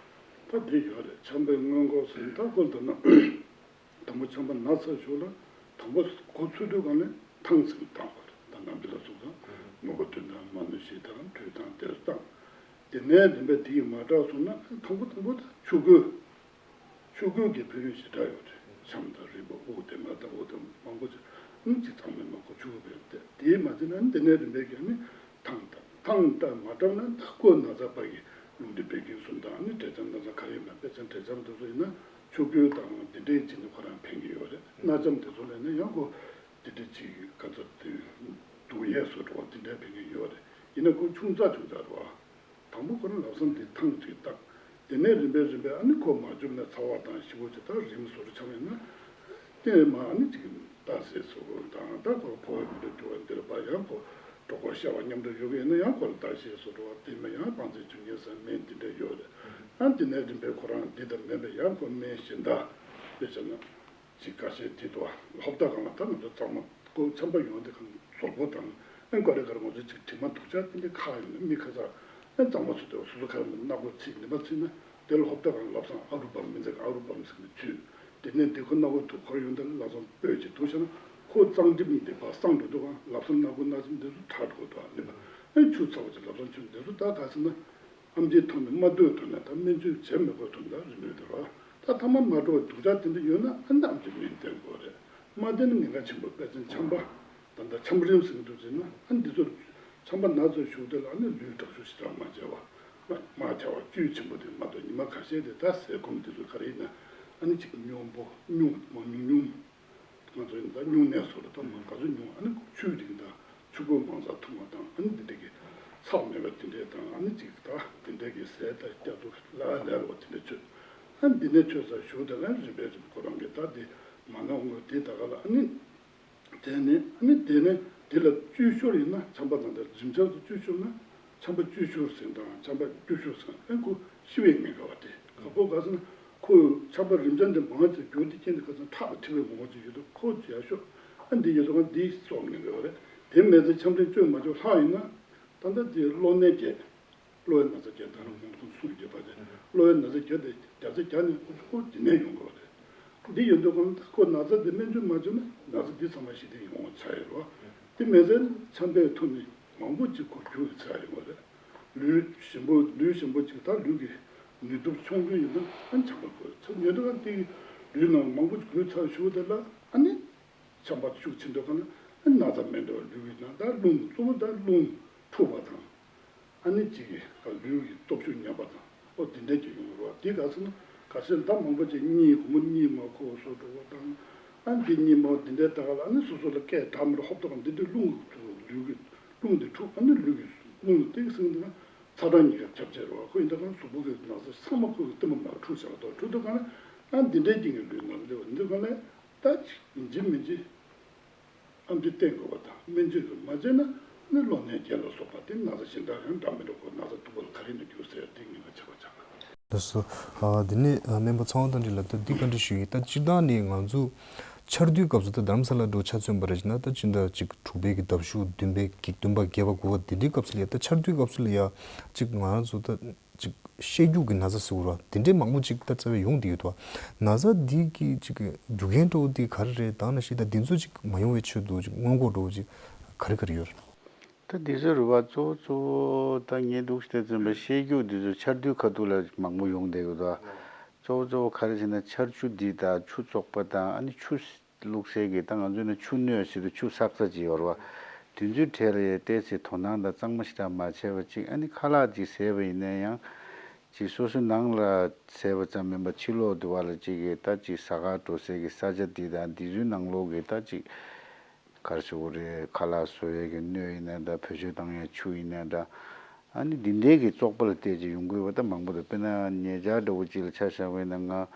ད་འདི་ཡོད་རེད། ཆམ་པའི་སྔོན་འགོག་ཟེར་ད་ཁོ་ལྟར་ན་དང་པོ་ཆམ་པ་ན་ཚར་ཞོར་ལ་དང་པོ་འགོ་ཚུགས་དུས་སྒང་ནས་ཐང་ཟེར་བཏང་དགོས་རེད། ད་ནམ་རྒྱུན་ལ་སོང་ཙང་མི་མགོ་ཐོན་དང་མ་ནུ་ཞིག་དང་དྲོད་དང་དེར་བཏང་། དེ་ནས་རིམ་པས་དེ་ཡིས་མ་དྲག་སོང་ན་དང་པོ་དང་པོ་ད་ཆུ་ཁོལ། ཆུ་ཁོལ་གྱི་ཕན་ཡོན་ཞེ་དྲག་ཡོད་རེད། ཆམ་དང་རིལ་བུ་དབུགས་དེ་མ་དང་འོ་དེ་མང་པོ་ཅིག་ཨ་ནི་གཅིག་ཚང་མས་མ་གོ་ཆུ་ཁོལ་ཕན་ཡོན་དེ་དེའི་མ་ཚད་ན་ཨ་ནི་དེ་ནས་རིམ་པས་ཀྱི་ཨ་ནི་ཐང་དང་ཐང་དང་མ་དྲག་ན་ད་ཁོ་ན་ཚ་པ་གི་རླུང་མཁྲིས་བད་ཀན་གསུམ་དང་ཨ་ནི་འབྲས་ཆམ་ན་ཚ་ག་རེ་ཡིན་ན་དཔེ་ཆ་འབྲས་ཆམ་དེ་ཚོ་ཡིན་ན་ཆུ་ཁོལ་དང་དེ་འདྲའི་ཅིག་ནི་ཁོ་རང་ཕན་གྱི་ཡོད་རེད། སྣ་ཆམ་དེ་ཚོ་ལས་ན་ཡང་ཁོ་དེ་འདྲའི་ཅིག་ག་ཚོད་དེ་སྡུག་ཡས་བཟོ་འགྲོ་བ་དེ་འདྲའི་ཕན་གྱི་ཡོད་རེད། ཡིན་ན་ཁོ་ཆུང་ཙག་ཆུང་ཙག་རེད་བ། དང་པོ་ཁོ་རང་ལམ་སང་དེ་ཐང་ཅིག་བཏགས། དེ་ནས་རིམ་པས་རིམ་པས་ཨ་ནི་ཁོ་མ་བཅོས་ན་ཚ་བ་དང་ཞི་བོ་ཅིག་ད་རིམས་སོ་རུ་ཆགས་ཡོད་ན། དེ་མ་ཨ་ནི་ཅིག་ད་ཟས་སོ་རུ་དང་ད་ཁོ་ཕོ་བའི་མི་འདྲ་འགྱུར་བ་འདིར་པ་ཡང་ཁོ་གྲོད་ཁོག་བཤལ་བ་མཉམ་དུ་ཡོད་ཡིན་ན་ཡང་ཁོ་ལ་ད་ཟས་སོ་རུ་བ་དེ་མ་ཡང་བང་རྩལ་ཆུ་ཉེན་ཟ་སྨན་དེ་འདྲ་ཡོད་རེད། ཨ་དེ་ནས་རིམ་པས་ཁོ་རང་འདི་ལྟར་མེད་པས་ཡང་ཁོ་སྨན་གཞན་དག་དཔེ་བྱས་ན། ཅིག་ཁ་ཤས་དེ་དུ་ཧོབ་ཏ་གང་ལ་ད་ང་ཚོ་གཙང་མ་ཀོ་ཆམ་པ་ཡོང་དེ་གང་གཟུགས་པོ་དང་ཨན་ཀ་རེ་གར་ང་ཚོ་ཅིག་དྲི་མ་དུག་ཆ་དེ་འདྲ་ཁ་ཡོང་ན་མི་ཁ་ཚ་ཨན་གཙང་མ་ཚོ་དེ་སོ་སོ་ཁ་ཡོང་ན་སྣ་སྒོ་ཚིག་ནི་མ་ཚིག་ན་དེ་ལ་ཧོབ་ཏ་གང་ལབ་སང་ཨ་རུ་བམ་མི་འཛེག་ཨ་རུ་བམ་ཟེར་ནས་ཚུད། དེ་ནས་དེ་ཁོ་སྣ་སྒོ་དུག་འཁོར་ཡོང་དེ་ལ་ལབ་སང་སྤོས་ཅིག་དུག་ཆ་ན་ཁོ་གཙང་གྲིབ་ནི་དེ་ཕར་སངས་འགྲོ་དུ་གང་ལབ་སང་སྣ་སྒོ་སྣ་ཚིག་འདི་ཚོ་ཁྲག་འགྲོ་དུ་ཨ་ནི་མ་ཨན་ཆུ་ཚ་བ་ཅིག་ལབ་སང་ཆུ་འདི་ཚོ་ད་ག་ཟེར་ན། ཨམ་ཆིའི་ཐོག་ནས་མ་ལྟོས་དོན་ན་ད་སྨན་བཅོས་བྱེད་མི་དགོས་དོན་དག་རིམ་པས་དེ་ར། ད་ཐ་མ་མ་འགྲོ་བའི་དུག་ཆ་དེ་འདྲ་ཡོད་ན་ཨ་ནི་ཨམ་ཆི་སྨན་བསྟེན་དགོས་རེད། མ་བསྟེན་ན་ཉེན་ཁ་ཆེན་པོ་དཔེ་ཆ་ཆམ་པ། ད་ལྟ་ཆམ་རིམས་ཟེར་གྱི་འདུག་ཟེར་ན་ཨ་ནི་འདི་ཚོར་ཆམ་པ་ན་ཚོད་ཞུགས་དེ་ལ་ཨ་ནི་ལུས་དྲག་ཤུགས་ཞེ་དྲག་མ་བྱས་པ། མ་མ་བྱས་པ་བཅུད་ཆེན་པོ་དེ་མ་གཏོགས་ཉི་མ་ཁ་ཤས་དེ་ད་ཟས་སྐོམ་འདི་ཚོ་ག་རེ་ཡིན་ན་ཨ་ནི་ཅིག་སྙོམས་པོ་སྙོམས་མང་ཉུང་སྙོམས། ང་ཚོ་ཡིན་ད་སྨྱུང་གནས་སོགས་ལ་ད་མ་ག་ཚོད་མྱོང་ཨ་ནི་ཆུའི་རིགས་དང་ཆུ་ཁོལ་མང་ཙམ་འཐུང་བ་དང་ཨ་ནི་འདི་འདྲ་གི་ཚྭ་མེད་པ་དེ་འདྲས་དང་ཨ་ནི་ཅིག་ད་དེ་འདྲས་ཀྱི་ཟས་ད་སྐྱ་དུ་ལ་ལས་རོ་དེ་འདྲས་ཆོད། ཨ་ནི་འདི་ནས་ཆོད་ས་ཞུ་དེ་ལ་རིམ་པས་རིམ་ཁོ་རང་གི་ད་དེ་མ་ན་འོང་དེ་ད་ག་ལ་ཨ་ནི་དེ་ནས་ཨ་ནི་དེ་ནས་དེ་ལ་བཅུད་ཤོར་ཡིན་ན་ཆམ་པ་དང་ད་རིམས་ཆགས་སུ་བཅུད་ཤོར་ན། ཆམ་པ་བཅུད་ཤོར་ཟེར་དང་ཆམ་པ་སྐྱུར་ཤོར་ཟེར་ཨན་ཁོ་ཤི་བའི་ཉེན་ཁ་བ་དེ་ག་པོ་ག་ཟེར་ན་ཁོ་ཆམ་པ་རིམས་ཆགས་འདི་མང་ཆེ་རྒྱུ་དེ་རྐྱེན་དེ་ག་ཟེར་ཁྲག་ལ་མཁྲིས་པའི་མང་ཆེ་ཡོད་དུ་ཁོ་ཡག་ཤོས་ཨན་འདི་ཡོད་དུ་ཨན་འདི་སོགས་ཉེན་ཁ་བ་རེད། དེ་མེད་ཚེ་ཆམ་རིམས་བཅོས་མ་བཅོས་ལྷག་ཡིན་ན་ད་ལྟ་དེ་གློ་ནད་བརྒྱད། གློ་བའི་ན་ཚ་བརྒྱད་ད་རུང་མང་ཐུང་གསུངས་ཡོད་པ་དེ་གློ་བའི་ན་ཚ་བརྒྱད་དེ་བརྒྱ་ཆ་བརྒྱ་ནས་ཁོ་ཁོ་དེ་ནས་ཡོང་དགོས་པ་རེད། འདི་ཡོད་དུ་ཨན་ཁོ་ན་ཚ་དེ་སྨན་བཅོས་མ་བཅོས་ན་ན་ཚ་འདི་ཚང་མ་ཞི་བདེ་ཡོང་བ་ཆགས་ཡོད་རེད་བ། དེ་མེད་ཚེ་ཆམ་པའི་ཐོག་ནས་མང་པོ་ཅིག་ཁོ་རྒྱུ་ཡི་ཚ་ཡོང་བ་རེད། ལུས་ཞིམ་པོ་ལུས་ཞིམ་པོ་ཅིག་ད་ལུས་ཀྱི་ནུས་སྟོབས་ཆུང་ཆུང་ཡིན་ན་ཨ་ཆམ་པ་ཁོ་ཚ་ཉོས་དུས་ཨ་དེ་ལུས་ནང་མང་པོ་ཅིག་གོས་ཚ་ཞུ་དེ་ལ་ཨ་ནི་ཆམ་པ་ཤུགས་ཆེ་འདོད་ག་ན་ཨ་ན་ཚ་མེད་འགྲོ་བ་ལུས་ཀྱི་ནང་ད་རླུང་གཙོ་བོ་ད་རླུང་འཁྲུགས་པ་དང་ཨ་ནི་ཅིག་གི་ལུས་ཀྱི་སྟོབས་ཤུགས་ཉམས་པ་དང་ཨོ་དེ་འདྲས་ཅིག་ཡོང་རོགས་དེ་ག་ཚོད་ན་ག་ཚོད་ད་མང་པོ་ཅིག་གཉིད་སྒོར་མོ་གཉིད་མ་ཁུག་སོ་འགྲོ་བ་དང་ཨ་འདི་གཉིད་མ་དེ་འདྲས་ད་ག་ལ་ཨ་ནི་སོ་སོ་ལ་སྐད་གྲགས་མི་རོ་ཧོབ་ཏོ་ག་འདི་དུས་རླུང་གི་ལུས་ཀྱི་རླུང་དེ་འཁྲུགས་ཨ་ནི་ལུས་ཀྱི་རླུང་དེ་གི་སེང་དེ་ན་ཚ་གྲང་གཉིས་ཀ་ཁྱབ་ཆེ་རོ་ཁོ་ཡིན་ད་གང་གཟུགས་པོ་གི་ན་ཚ་ཚང་མ་ཁོ་གི་གཏི་མུག་མ་འཁྲུགས་བྱ་བ་དོ་འཁྲུགས་དུ་གང་ན་ཨ་འདི་འདྲའི་རྐྱེན་གྱིས་ལུས་ནང་ལེ་བ་འདི་གང་ལས་ད་ཅིག་ཡིན་གཅིག་མིན་གཅིག་ཨམ་ཅི་བསྟེན་དགོས་པ་དང་སྨན་བཅོས་ཀྱི་མ་བྱས་ན་ནི་གློ་ནད་རྒྱན་ལ་སོགས་པ་དེ་ན་ཚ་གཞན་དག་ཡང་འདྲ་མི་འདྲ་ཁོ་ན་ཚ་སྡུག་པ་ལ་ག་རེ་ནས་འགྱུར་ཟེར་དེ་ངེས་པ་ཆགས་པ་ཆགས། ལགས་སོ། ཨ་དེ་ནས་ཨ་སྨན་པ་ཚེ་དབང་དང་འབྲེལ་ལ་ད་འདི་བཀའ་འདྲི་ཞུ་ཡིན། ད་སྤྱིར་བཏང་ནས་ང་ཚོ་ ཆར་དུས་སྐབས་སུ་ད་རྡ་རམ་ས་ལ་འགྲོ་ཆ་མཚོན་པ་རེད་ན། ད་སྤྱི་ཟླ་གཅིག་དྲུག་པའི་གི་ཟླ་བཞུགས་བདུན་པའི་གི་བདུན་པ་བརྒྱད་པ་དགུ་པ་དེ་འདྲའི་སྐབས་སུ་ལ་ཡ། ད་ཆར་དུས་སྐབས་སུ་ལ་ཡ་གཅིག་ང་རང་ཚོ་ད་གཅིག་བཤལ་རྒྱུགས་ཀྱི་ན་ཚ་ཟེར་བ་དེ་འདྲའི་མང་པོ་གཅིག་ད་རྩ་བའི་ཡོང་བསྡད་ཡོད་དོ། ན་ཚ་འདི་གི་གཅིག་རྒྱུ་རྐྱེན་འདྲ་བོ་དེ་ག་རེ་རེད། ད་ནང་བཞིན་ད་འདི་ཚོ་གཅིག་མ་ཡོང་བའི་ཆེད་དུ་གཅིག་སྔོན་འགོག་འདྲ་བོ་གཅིག་ག་རེ་ག་རེ་ཡོད་རེད། ད་འདི་ཚོ་རུ་བ་གཙོ་བོ་གཙོ་བོ་ད་ངས་འདུག་བལྟས་ཙམ་པ་བཤལ་རྒྱུགས་འདི་ཚོ་ཆར་དུས་ཁ་ཐུག་ལ་མང་པོ་ཡོང་བསྡད་ཡོད་དོ། གཙོ་བོ་གཙོ་བོ་ག་རེ་ཟེར་ན་ཆར་ཆུ་འདི་དང་ཆུ་བཙོག་པ་དང་ཨ་ནི་ཆུ་བླུགས་སའི་གི་ད་ང་ཚོས་ན་ཆུ་སྣོད་ཟེར་དུས་ཆུ་བསགས་ས་ཅིག་ཡོད་རེད་བ། དེ་ཚོའི་གྲས་ལ་ཡང་ཏོག་ཙམ་དོ་སྣང་དང་གཙང་མ་ཞེ་དྲག་མ་བྱས་པ་ཅིག་ཨ་ནི་ཁ་ལག་ཅིག་བཟས་པ་ཡིན་ན་ཡང་ཅིག་སོ་སོའི་ནང་ལ་བཟས་པ་ཙམ་མིན་པ་ཕྱི་ལོགས་དུ་བ་ལ་ཅིག་གི་ད་ཅིག་ཟ་ཁང་འགྲོ་སའི་གི་ས་ཆ་འདི་དང་འདི་ཚོའི་ནང་ལོགས་གི་ད་ཅིག་ག་རེ་ཟེར་དགོས་རེད། ཁ་ལག་བཟོ་ཡས་ཀྱི་སྣོད་ཡིན་ན་འདྲ། བེད་སྤྱོད་བཏང་ཡས་ཆུ་ཡིན་ན་འདྲ། ཨ་ནི་འདི་འདྲའི་གི་བཙོག་པ་ལ་བལྟས་ཀྱི་ཡོང་གི་ཡོད་པ་ད་མང་པོ་འདུག་དཔེར་ན་ཉེ་ཆར་འདྲ་བོ་ཅིག་ལ་ཆ་བཞག་པ་ཡིན་ན་ང་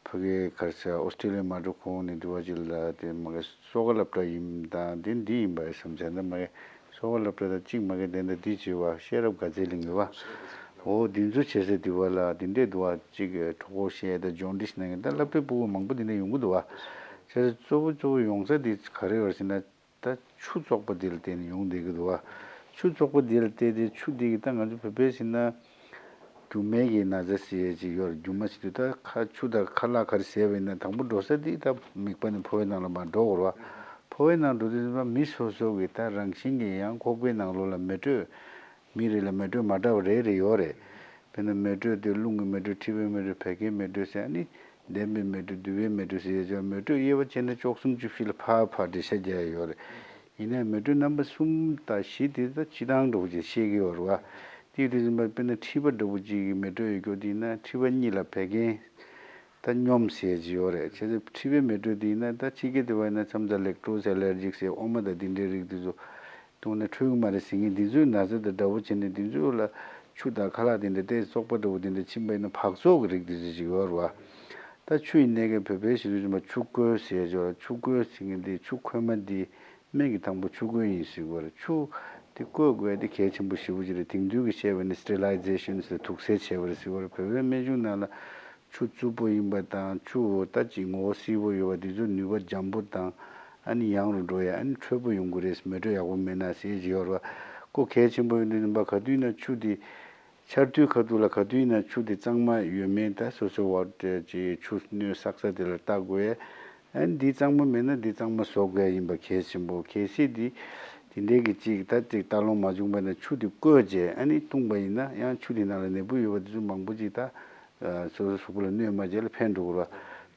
ཕ་གི་ག་རེ་ཟེར་ཨོ་སི་ཀྲི་ལི་ཡ་མ་འགྲོ་གོང་ནས་འདི་བ་ཅིག་ལ་དེ་མ་གི་སོ་ག་སློབ་གྲྭ་ཡིན་དང་དེ་འདི་ཡིན་པ་བསམ་བྱས་ན་མ་གི་སོ་ག་སློབ་གྲྭ་དང་གཅིག་མ་གི་དེ་འདྲ་འདི་བྱས་པ་ཤེས་རབ་དགའ་ཚལ་གླིང་ཡོད་པ། འོ་འདི་ཚོ་བྱེད་ས་འདི་བ་ལ་འདི་འདྲས་འདུག་བ། གཅིག་གྲོད་ཁོག་བཤལ་དང་ཇོན་ཏིས་ནང་གི་ད་སློབ་གྲྭའི་ཕྲུ་གུ་མང་པོ་འདི་འདྲས་ཡོང་གི་འདུག་བ། བྱས་ཙང་གཙོ་བོ་གཙོ་བོ་ཡོང་ས་འདི་ག་རེ་ཡོད་ཟེར་ན། ད་ཆུ་བཙོག་པ་འདི་ལ་བརྟེན་ནས་ཡོང་བསྡད་ཀྱི་འདུག་བ། ཆུ་བཙོག་པ་འདི་ལ་བལྟས་ཏེ་ཆུ་འདི་གི་ད་ང་ཚོ་བོད་པས་ཟེར་ན་རྒྱུ་མའི་གི་ན་ཚ་ཟེར་ཡས་ཅིག་ཡོད་རེད། རྒྱུ་མ་ཟེར་དུས་ད་ཁ་ཆུ་དང་ཁ་ལག་ག་རེ་བཟས་པ་ཡིན་ན་དང་པོ་འགྲོ་ས་འདི་ད་མིད་པ་ནས་ཕོ་བའི་ནང་ལ་མར་འགྲོ་དགོས་རེད་བ། ཕོ་བའི་ནང་འགྲོ་དུས་ཙམ་པ་མི་སོ་སོ་གི་ད་རང་བཞིན་གྱི་ཡང་ཁོག་པའི་ནང་ལོགས་ལ་མེ་དྲོད། མི་རེ་ལ་མེ་དྲོད་མ་འདྲ་བ་རེ་རེ་ཡོད་རེད། དཔེར་ན་མེ་དྲོད་དེ་རླུང་གི་མེ་དྲོད། མཁྲིས་པའི་མེ་དྲོད། བད་ཀན་མེ་དྲོད་ཟེར་ཨ་ནི་ལྡན་པའི་མེ་དྲོད། འདུས་པའི་མེ་དྲོད་ཟེར་ཡས་ཅིག་མེ་དྲོད་དབྱེ་བ་ཕྱེ་ན་བཅུ་གསུམ་བཅུ་བཞི་ལ་ཕར་ཕར་འགྲེལ་བཤད་རྒྱག་ཡ་ཡོད་རེད། ཡིན་ནའི་མེ་དྲོད་རྣམ་པ་གསུམ་དང་བཞི་དེ་ད་སྤྱིར་བཏང་འདྲ་བོ་ཅིག་བཤད་ཀྱི་ཡོད་རེད་བ། དེ་དུས་ཙམ་པ་དཔེར་ན་མཁྲིས་པ་འདྲ་བོ་ཅིག་གི་མེ་དྲོད་ཡོད་རྒྱུ་དེ་ཡིན་ན་མཁྲིས་པ་གཉིས་ལ་བད་ཀན། ད་སྙོམས་ཟེར་གྱི་ཡོད་རེད། བྱས་ཙང་མཁྲིས་པའི་མེ་དྲོད་དེ་ཡིན་ན་ད་ཕྱི་རྒྱལ་དུ་བ་ཡིན་ན་མཚམས་མཚམས་ལེག་ཀྲོ་སི་ཨེ་ལར་ཇིག་ཟེར་ཨོ་མ་དང་དེ་འདྲའི་རིགས་དེ་ཚོ་བཏུང་ན་འཕྲོད་ཀྱི་མ་རེད་ཟེར་མཁན་དེ་ཚོའི་ན་ཚ་དང་འདྲ་བོ་བྱས་ནས་དེ་ཚོ་ལ་ཆུ་དང་ཁ་ལག་དེ་འདྲ་དེ་བཙོག་པ་འདྲ་བོ་དེ་འདྲ་ཕྱིན་པ་ཡིན་ན་བག་བཙོག་གི་རིགས་དེ་ཚོ་ཅིག་ཡོད་རེད་བ། ད་ཆུ་ཡིན་ནའི་གི་བོད་པའི་ཞི་ལུས་རིམ་པ་ཆུ་ཁོལ་ཟེར་ཡ་ཅིག་ཡོད་རེད། ཆུ་ཁོལ་ཟེར་མཁན་དེ་ཆུ་ཁོལ་མ་དེ། སྨན་གྱི་ཐང་པོ་ཆུ་ཁོལ་ཡིན་ཟེར་གྱི་ཡོད་རེད། ཆུ་དེ་བསྐོལ་དགོས་དེ་གལ་ཆེན་པོ་ཞེ་པོ་ཅིག་རེད། དེང་དུས་ཀྱི་བཤད་པ་ནི་སི་ཊི་རི་ལའི་ཛེ་ཤན་ཟེར་དུག་སེལ་བྱས་པ་རེད་ཟེར་གྱི་ཡོད་རེད། བོད་པའི་སྨན་གཞུང་ནང་ལ་ཆུ་རྩུབ་པོ་ཡིན་པ་དང་ཆུ་ད་ཅིག་ངོ་བོ་བསིལ་པོ་ཡོད་པ་དེ་ཚོ་ནུས་པ་འཇམ་པོ་དང་ཨ་ནི་ཡང་རུ་འགྲོ་ཡ་ཨ་ནི་འཕྲོད་པོ་ཡོང་གི་རེད། མེ་དྲོད་ཡག་པོ་མེད་ན་ཟེར་གྱི་ཡོད་རེད་བ། ཁོ་གལ་ཆེན་པོ་ཡིན་དུས་ཙམ་པ་ག་དུས་ན་ཆུ་དེ། ཆར་དུས་ཁ་ཐུག་ལ་ག་དུས་ཡིན་ན་ཆུ་དེ་གཙང་མ་ཡོད་མེད་ད་སོ་སོའི་བར་དེ་ཅིག་ཆུ་སྣོད་བསགས་ས་དེ་ལ་ལྟ་དགོས། ཨ་ནི་འདི་གཙང་མ་མེད་ན་འདི་གཙང་མ་བཟོ་དགོས་ཡིན་པ་གལ་ཆེན་པོ། གལ་སྲིད་འདི་དེ་འདྲའི་གི་ཅིག་ད་ཅིག་ལྟ་ལོང་མ་བྱུང་བ་ན་ཆུ་དེ་བསྐོལ་རྗེས་ཨ་ནི་བཏུང་བ་ཡིན་ན་ཡང་ཆུ་དེ་ནང་ལ་ནད་འབུ་ཡོད་པ་དེ་ཚོ་མང་པོ་ཅིག་ད་སོ་སོ་གཟུགས་པོ་ལ་གནོད་མ་བྱས་ལ་ཕན་འགྲོ་གི་རེད།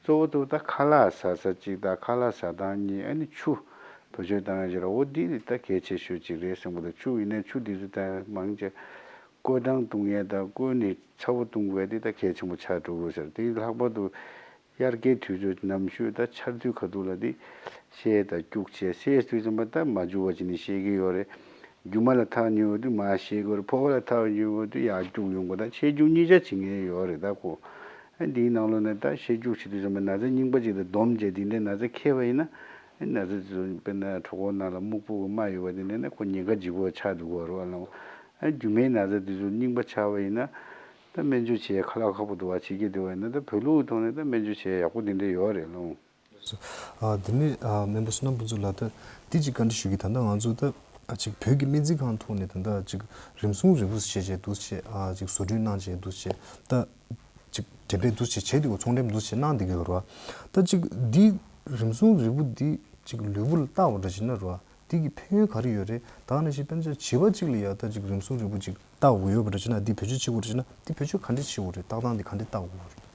གཙོ་བོ་གཙོ་བོ་ད་ཁ་ལག་ཟ་ས་ཅིག་དང་ཁ་ལག་ཟ་སྟངས་གཉིས་ཨ་ནི་ཆུ་བེད་སྤྱོད་བཏང་ཡ་ཅིག་རེད། འོ་འདི་ནི་ད་གལ་ཆེ་ཤོས་ཅིག་རེད་བསམ་གི་འདུག་ཆུ་ཡིན་ན་ཆུ་འདི་ཚོ་ད་མང་ཆེ། བསྐོལ་གྲང་བཏུང་ཡས་དང་བསྐོལ་ནས་ཚ་པོ་བཏུང་དགོས་དེ་ད་གལ་ཆེན་པོ་ཆགས་འགྲོ་གི་ཟེར། དེ་ལྷག་པར་དུ་དབྱར་ཁའི་དུས་ཚོད་ནམ་ཞོད་ད་ཆར་དུས་ཁ་ཐུག་ལ་དེ་བཤལ་དང་སྐྱུག་བྱས་བཤལ་དུས་ཙམ་པ་ད་མ་འཇུ་བ་བྱས་ནས་བཤལ་གྱི་ཡོད་རེད། རྒྱུ་མ་ལ་ཐག་ཉེ་བ་དུས་མ་བཤལ་གྱི་ཡོད་རེད། ཕོ་བ་ལ་ཐག་ཉེ་བ་དུས་ཡར་སྐྱུག་ཡོང་གི། ད་བཤལ་སྐྱུག་གཉིས་ཆ་བྱེད་མཁན་ཡོད་རེད། ད་ཁོ་ཨ་འདིའི་ནང་ལོགས་ནས་ད་བཤལ་སྐྱུག་བྱེད་དུས་ཙམ་པ་ན་ཚ་རྙིང་པ་ཅིག་དང་སྡོམ་བྱས་དེ་འདྲའི་ན་ཚ་འཁྱེར་བ་ཡིན་ན་ཨ་ན་ཚ་དེ་ཚོ་དཔེར་ན་གྲོད་ཁོག་ནང་ལ་སྨུག་པོ་གི་རྨ་ཡོད་པ་དེ་འདྲ་ན་ཁོ་ཉེན་ཁ་ལྗིད་པོ་ཆགས་འདུག་གོ་རེད་བ་ལགས། ཨ་རྒྱུ་མའི་ན་ཚ་དེ་ཚོ་རྙིང་པ་ཆགས་པ་ཡིན་ན་ད་སྨན་བཅོས་བྱེད་ཡ་ཁ་ལག་ཁག་པོ་འདུག་བ། བྱེད་ཀྱི་འདུག་བ་ཡིན་ན་ད་བོད་ལུགས་ཐོག་ནས་ད་སྨན་བཅོས་བྱེད་ཡ་ཡག་པོ་དེ་འདྲ་ཡོད་རེད་ལགས། ཨ་དེ་ནས་ཨ་སྨན་པ་བསོད་ནམས་ཕུན་ཚོགས་ལགས། ད་དེ་ཅིག་བཀའ་འདྲི་ཞུ་གི། ད་ལྟ་ང་ཚོ་ད་ཨ་ཅིག་བོད་ཀྱི་སྨན་རྩིས་ཁང་ཐོག་ནས་ད་ལྟ་ཅིག་རིམས་སྲུང་རིལ་བུ་ཞེས་བྱས་འདུག་བྱས་ཨ་ཅིག་བཟོ་སྐྲུན་གནང་བྱས་འདུག་བྱས་ད་ཅིག་འགྲེམས་སྤེལ་འདུག་བྱས་བྱས་འདུག་ཚོང་འགྲེམས་འདུག་བྱས་གནང་བསྡད་ཀྱི་ཡོད་རེད་བ། ད་ཅིག་འདི་རིམས་སྲུང་རིལ་བུ་འདི་ཅིག་ལུས་པོ་ལ་བཏགས་པ་འདྲ་བྱས་ན་རེད་བ། འདི་གི་ཕན་ཡོན་ག་རེ་ཡོད་རེད། ད་ག་ནང་བཞིན་དཔེར་ན་བྱིས་པ་ཅིག་ལ་ཡ་ད་ཅིག་རིམས་སྲུང་རིལ་བུ་ཅིག་བཏགས་དགོས་ཡོད་པ་འདྲ་བྱས་ན་འདི་བེད་སྤྱོད་བྱེད་དགོས་འདྲ་བྱས་ན་འདི་བེད་སྤྱོད་ག་འདྲ་བྱེད་དགོས་རེད། བཏགས་སྟངས་འདི་ག་འདྲ་བཏགས་དགོས་རེད།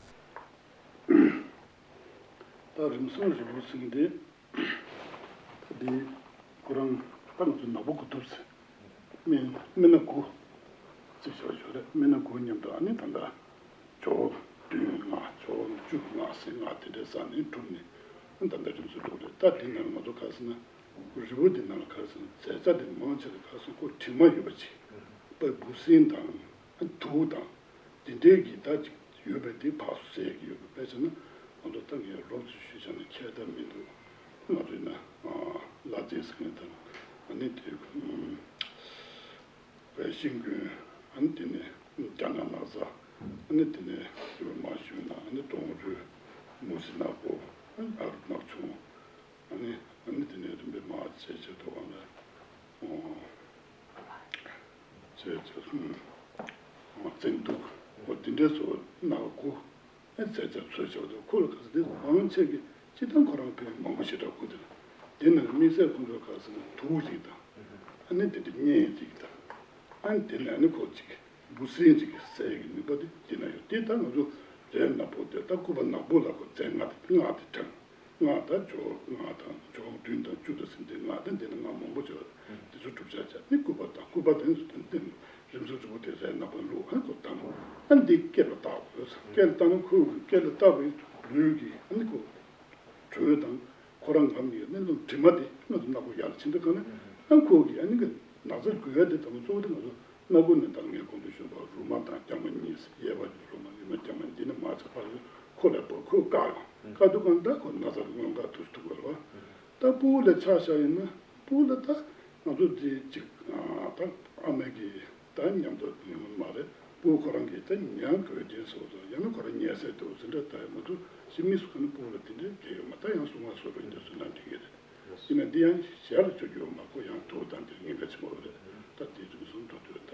ད་རིམས་སྲུང་རིལ་བུ་ཟེར་མཁན་དེ། ད་དེ་ཁོ་རང་ད་ང་ཚོ་ནག་པོ་གོས་ཐུབ་ཟེར། སྨན་སྨན་སྣ་དགུ་བརྩིས་བཞག་ཡོད་རེད། སྨན་སྣ་དགུ་མཉམ་དུ་ཨ་ནི་ད་ལྟ་ཇོ་བདུན་ལྔ་ཇོ་བཅུ་ལྔ་ཟེར་ལྔ་དེ་འདྲའི་ས་ནས་གྲུབ་ནས་ཨ་ད་ལྟ་རིམས་སུ་འགྲོ་རེད། ད་དེ་ནང་ང་ཚོ་ག་ཟེར་ན་རིལ་བུ་དེ་ནང་ལ་ག་ཟེར་ན་རྫས་རྩ་དེ་མང་ཆེ་ལ་ག་ཟེར་ཁོ་དྲི་མ་ཡོད་པ་ཅིག་དཔེ་འབུ་སྲིན་དང་དུག་དང་། དེ་འདྲའི་གི་ད་ཅིག་ཡོད་པའི་དེ་ཕར་ཟེར་གི་ཡོད་པའི་དཔེ་བྱས་ན་ང་ཚོ་ད་ངས་རོབ་ཙམ་ཞུས་བྱས་ན་ཁྱད་ད་མི་འདུག་ང་ཚོས་ན་ལ་རྫས་ཟེར་མཁན་དང་ཨ་ནི་དེ་བའི་ཤིང་ཀུན་ཨ་ནི་དེ་ནས་རྒྱ་ནག་ན་བཟའ་ཨ་ནི་དེ་ནས་དེ་བའི་མ་ཞུས་ན་ཨ་ནི་ཏོང་རུས་མུ་ཟི་ནག་པོ་ཨ་ནི་ཨ་རུ་ནག་ཆུང་ འདྲ་སོགས་སྣ་ཁ་དགུ། ཨ་ཚད་ཆ་ཚོད་ཆ་བ་དང་ཁོ་ལ་ག་ས་དེ་མང་ཆེ་གི་སྤྱི་བཏང་ཁོ་རང་ཕན་མང་པོ་ཞེ་དྲག་དགོས་དེ་ལ། དེ་ནང་དམིགས་བསལ་ཁོང་ཚོ་ག་ས་ན་དུག་ཅིག་དང་། ཨ་ནི་དེ་དེ་གཉན་ཅིག་དང་། ཨ་ནི་དེ་ནས་ཨ་ནི་ཁོ་ཅིག་འབུ་སྲིན་ཅིག་གི་བསད་ཡག་གི་ནུས་པ་དེ་དེ་ན་ཡོད། དེ་ད་ང་ཚོ་རས་ནག་པོ་དེ་ད་སྐུད་པ་ནག་པོ་ལ་ཁོ་རྫས་སྔགས་དེ་སྔགས་དེ་དྲངས། སྔགས་དང་ཇོ་སྔགས་དང་ཇོ་བདུན་དང་བཅུ་དང་ཟིན་ཏེ་སྔགས་དང་དེ་ནི་སྔགས་མང་པོ་བྱས་པ་དེ་ཚོ་བསྒྲུབ་བྱ་བྱས་ནི་སྐུད་པ་དང་སྐུད་པ་དེ་ཚོ་དང་ལྡན་རིམ་གྲོ་གྲོགས་པོ་དེ་རས་ནག་པོ་བླུགས། ཨ་ཁོ་དང་ཨ་འདི་སྐེ་ལ་བཏགས་དགོས། སྐེ་ལ་བཏགས་ན་ཁོའི་སྐེ་ལ་བཏགས་པའི་ལུས་ཀྱི་ཨ་ནི་ཁོ་དྲོད་དང་ཁོ་རང་ངམ་ཡོད་ནི་ལོ་དྲི་མ་དེ་ང་ཚོ་སྣ་ཁོ་ཡར་ལ་ཕྱིན་འདུག་ག་ནི་ཨ་ཁོ་གི་ཨ་ནི་གི་ན་ཚ་འགོས་ཡ་དེ་ཚང་མ་གཙོ་བོ་དེ་ང་ཚོ། སྣ་སྒོ་ནས་ད་ངས་གོང་དུ་ཞུས་པ་རུ་མ་དང་སྐྱ་མ་གཉིས། གཡས་པ་རུ་མ་གཡོན་མ་སྐྱ་མ་འདི་ནས་མར་ཆག་པར་ཁོ་ལ་བབས། ཁོས་བཀག་ཡོང་། བཀག་དུས་གང་ལྟར་ཁོ་ན་ཚ་རུ་མངོན་དགའ་ཐུག་ཐུག་པ་རེད་བ། ད་སྤུ་གུ་ལ་ཆ་བཞག་ཡིན་ན་སྤུ་གུ་ལ་ད་ང་ཚོ་འདི་ཅིག་ད་ཨ་མ་གི་ད་མཉམ་དུ་ཡོང་མ་རེད། སྤུ་གུ་ཁོ་རང་གིས་ད་ཉལ་དགོས་རྐྱེན་སོགས་སོ་ཡང་ན་ཁོ་རང་ཉལ་སའི་དུ་ཟིན་འདྲ་ད་ཡང་མ་ཐུབ་ཞི་མི་སུ་ག་ནི་སྤུ་གུ་ལ་དེ་འདྲའི་གལ་ཡོད་མ། ད་ཡང་སྲུང་མ་སོ་རུ་འདི་ཚོ་ན་འགྲིག་གི་རེད། ཡིན་ན་འདི་ཡང་ཞལ་ལ་བཅོས་རྒྱུ་ཡོད་མ། ཁོ་ཡང་དུག་དང་དེ་ཉེན་ཁ་ཆེན་པོ་རེད། ད་དེ་རིམས་སྲུང་འགྲོ་དུས་ད་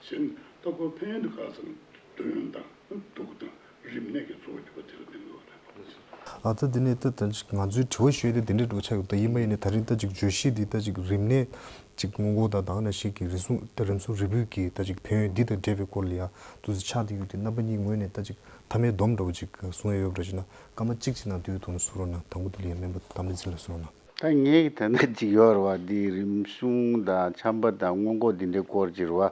གཞན་ད་ཁོ་ཕན་ཡོན་དུ་ག་ཚང་གདོན་དང་དུག་དང་རིམས་ནད་ཀྱི་གཙོ་བོ་གྱུར་པ་དེ་ལ་བརྟེན་དགོས་རེད། ཨ་ད་འདི་ནས་ད་ད་ཅིག་ང་ཚོའི་དྲི་བ་ཞུ་ཡ་དེ་འདི་འདྲའི་འགྲོ་ཆགས་ཡོད། ད་ཡིན་པ་ཡིན་ནའི་ད་རིང་ད་ཅིག་བརྗོད་གཞི་འདི་ད་ཅིག་རིམས་ནད་ཅིག་སྔོན་འགོག་དང་དང་ནས་ཤིག་གི་རིམས་སྲུང་ད་རིམས་སྲུང་རིམ་བུ་གི་ད་ཅིག་ཕན་ཡོན་འདི་དང་འབྲེལ་བའི་སྐོར་ལ་ཡང་ཏོག་ཙམ་ཆགས་བསྡད་ཡོད་དེ་རྣམ་པ་གཉིས་ངོས་ནས་ད་ཅིག་མཐའ་མའི་སྡོམ་འདྲ་བོ་ཅིག་གསུང་ཡ་ཡོད་པ་འདྲ་ཞིག་ན། སྐར་མ་གཅིག་ཅིག་ནང་དུས་ཐུང་ནས་གསུང་རོགས་གནང་། དང་པོ་དེ་ལ་ཡ་སྨན་པ་དམ་ཚིག་ལ་གསུང་རོགས་གནང་། ད་ངས་ད་ནི་ཅིག་ཡོད་རེད་བ། འདི་རིམས་སྲུང་དང་ཆམ་པ་དང་སྔོན་འགོག་འདི་འདྲའི་སྐོར་ཅིག་རེད་བ།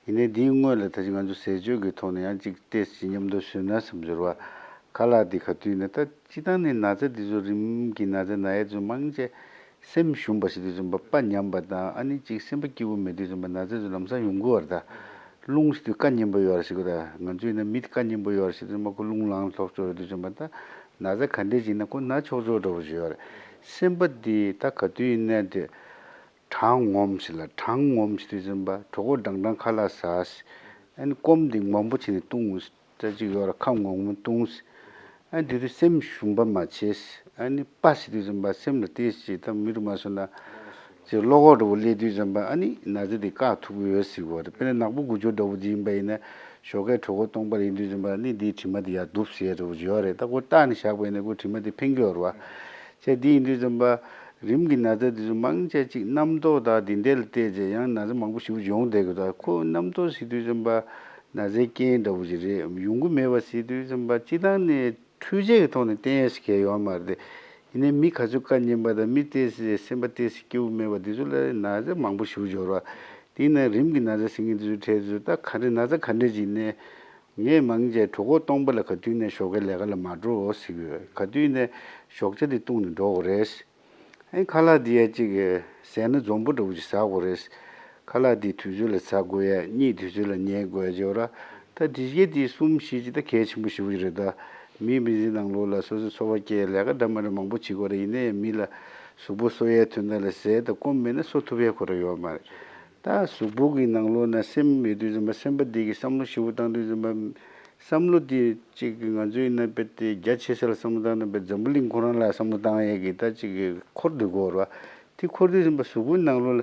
ཡིན་ནའི་འདིའི་སྔོན་ལ་ད་ཅིག་ང་ཚོ་ཟས་སྤྱོད་ཀྱི་ཐོག་ནས་ཡང་ཅིག་ཏོག་ཙམ་མཉམ་དུ་ཞུས་ན་བསམ་གྱི་རེད་བ། ཁ་ལག་འདི་ག་དུས་ནས་ད་སྤྱིར་བཏང་ནས་ན་ཚ་འདི་ཚོ་རིམས་ཀྱི་ན་ཚ་ན་ཡ་ཚོ་མང་ཆེ་སེམས་ཞུམ་པ་ཞིག་དུས་ཙམ་པ་དཔའ་ཉམས་པ་དང་ཨ་ནི་ཅིག་སེམས་པ་སྐྱིད་པོ་མེད་དུས་ཙམ་པ་ན་ཚ་ཚོ་ལམ་སང་ཡོང་གི་བར་ད། རླུང་ཞིག་དུས་བཀའ་ཉན་པ་ཡོད་རེད་ཟེར་གོ། ད་ང་ཚོ་ཡིན་ན་མི་དེ་བཀའ་ཉན་པ་ཡོད་རེད་ཟེར་དུས་ཙམ་པ་ཁོ་རླུང་ལངས་ལྷོག་ཆོག་ཡོད་དུས་ཙམ་པ་ད་ན་ཚ་ག་འདྲས་ཅིག་ཡིན་ན་ཁོ་ན་ཆོག་ཆོག་འདྲ་བོ་ཞིག་ཡོད་རེད། སེམས་པ་དེ་ད་ག་དུས་ཡིན་ན་དེ་གྲང་ངོམ་ཞིག་ལ་གྲང་ངོམ་ཞིག་དུས་ཙམ་པ་གྲོད་ཁོག་འགྲང་འགྲང་ཁ་ལག་ཟ་ཨ་ནི་སྐོམ་དེ་མང་པོ་བྱས་ནས་བཏུང་། ད་ཅིག་ཡོད་ར་ཁ་ངོ་ངོ་བཏུང་། ཨ་དེ་དུས་སེམས་ཞུམ་པ་མ་བྱེད། ཨ་ནི་པ་ཟེར་དུས་ཙམ་པ་སེམས་ལ་ཏོག་ཙམ་ད་མི་རུ་མ་སོང་ན་ཅིག་བློ་ཁོག་འདྲ་བོ་སླེབས་དུས་ཙམ་པ་ཨ་ནི་ན་ཚ་དེ་བཀག་ཐུབ་ཀྱི་ཡོད་ཟེར་གོ་རེད། དཔེར་ན་ནག་པོ་དགུ་སྦྱོར་འདྲ་བོ་ཅིག་ཡིན་པ་ཡིན་ན་ཞོགས་ཀས་གྲོད་ཁོག་སྟོང་པ་ཡིན་དུས་ཙམ་པ་ཨ་ནི་དེའི་དྲི་མ་དེ་ཡར་གདུབ་ཟེར་ཡ་འདྲ་བོ་ཅིག་ཡོད་རེད། ད་ཁོ་བཏགས་ནས་བཞག་པ་ཡིན་ན་ཁོ་དྲི་མ་དེ་ཕན་གྱི་ཡོད་རེད་བ། ཅེས་འདི་ཡིན་དུས་ཙམ་པ་རིམས་ཀྱི་ན་ཚ་དེ་ཚོ་མང་ཆེ་ཅིག་རྣམ་རྟོག་དང་དེ་འདྲ་ལ་བལྟས་ཚེ་ཡང་ན་ཚ་མང་པོ་ཞེ་པོ་ཡོང་བསྡད་ཀྱི་འདུག་ཁོ་རྣམ་རྟོག་ཟེར་དུས་ཙམ་པ་ན་ཚའི་རྐྱེན་འདྲ་བོ་ཞིག་རེད། ཡོང་གི་མེད་པ་ཟེར་དུས་ཙམ་པ་སྤྱིར་བཏང་ནས་འཕྲུལ་ཆས་ཀྱི་ཐོག་ནས་བསྟན་ཡས་ཟེར་མཁན་ཡོད་མ་རེད། ཡིན་ནའི་མི་ག་ཚོད་བཀའ་ཉན་པ་དང་མི་ཏོག་ཙམ་སེམས་པ་ཏོག་ཙམ་སྐྱིད་པོ་མེད་པ་འདི་ཚོ་ལ་ན་ཚ་མང་པོ་ཞེ་པོ་འབྱོར་བ། དེས་ན་རིམས་ཀྱི་ན་ཚ་ཟེར་མཁན་འདི་ཚོ་འཕྲལ་དུ་ད་ག་འདྲ་ན་ཚ་ག་འདྲ་ཅིག་ནས། ངས་མང་ཆེ་གྲོད་ཁོག་སྟོང་པ་ལ་ག་དུས་ནས་ཞོགས་ཀའི་ལས་ཀ་ལ་མ་འགྲོ་ཟེར་གི་ཡོད། ག་དུས་ནས་ཞོགས་ཇ་དེ་བཏུང་ནས་འགྲོ་དགོས་རེད། ཨ་ཁ་ལག་འདི་ཡ་གཅིག་གི་ཟས་སྣ་འཛོམས་པོ་འདྲ་བོ་ཅིག་ཟ་དགོས་རེད། ཁ་ལག་འདི་དུས་ཚོད་ལ་ཟ་དགོས་ཡ། གཉིད་དུས་ཚོད་ལ་ཉལ་དགོས་ཡ་ཅིག་ཡོད་ར། ད་འདི་སྐད་འདི་གསུམ་བཞི་ཅིག་ད་གལ་ཆེན་པོ་ཞེ་པོ་ཅིག་རེད། ད་མིའི་མི་ཚེ་ནང་ལོགས་ལ་སོ་སོའི་འཚོ་བ་སྐྱེལ་ལས་ཀ་འདྲ་མ་འདྲ་མང་པོ་བྱེད་དགོས་རེད། ཡིན་ནའི་མི་ལ་གཟུགས་པོ་གསོ་ཡའི་དོན་དག་ལ་ཟས་དང་སྐོམ་མེད་ན་གསོ་ཐུབ་ཡ་ཁོ་རང་ཡོད་མ་རེད། ད་གཟུགས་པོ་གི་ནང་ལོགས་ན་སེམས་མེད་དུས་ཙམ་པ་སེམས་པ་འདི་གི་བསམ་བློ་ཞིབ་པོ་བཏང་དུས་ཙམ་པ་བསམ་བློ་འདི་གཅིག་གི་ང་ཚོའི་ན་དཔེ་དེ་རྒྱ་ཆེ་ས་ལ་བསམ་བློ་བཏང་ན་དཔེ་འཛམ་བུ་གླིང་ཁོ་རང་ལ་བསམ་བློ་བཏང་ཡས་ཀྱི་ད་གཅིག་གི་འཁོར་སྡོད་དགོས་རེད་བ། དེ་འཁོར་དུས་ཙམ་པ་གཟུགས་པོའི་ནང་ལོགས་ལ་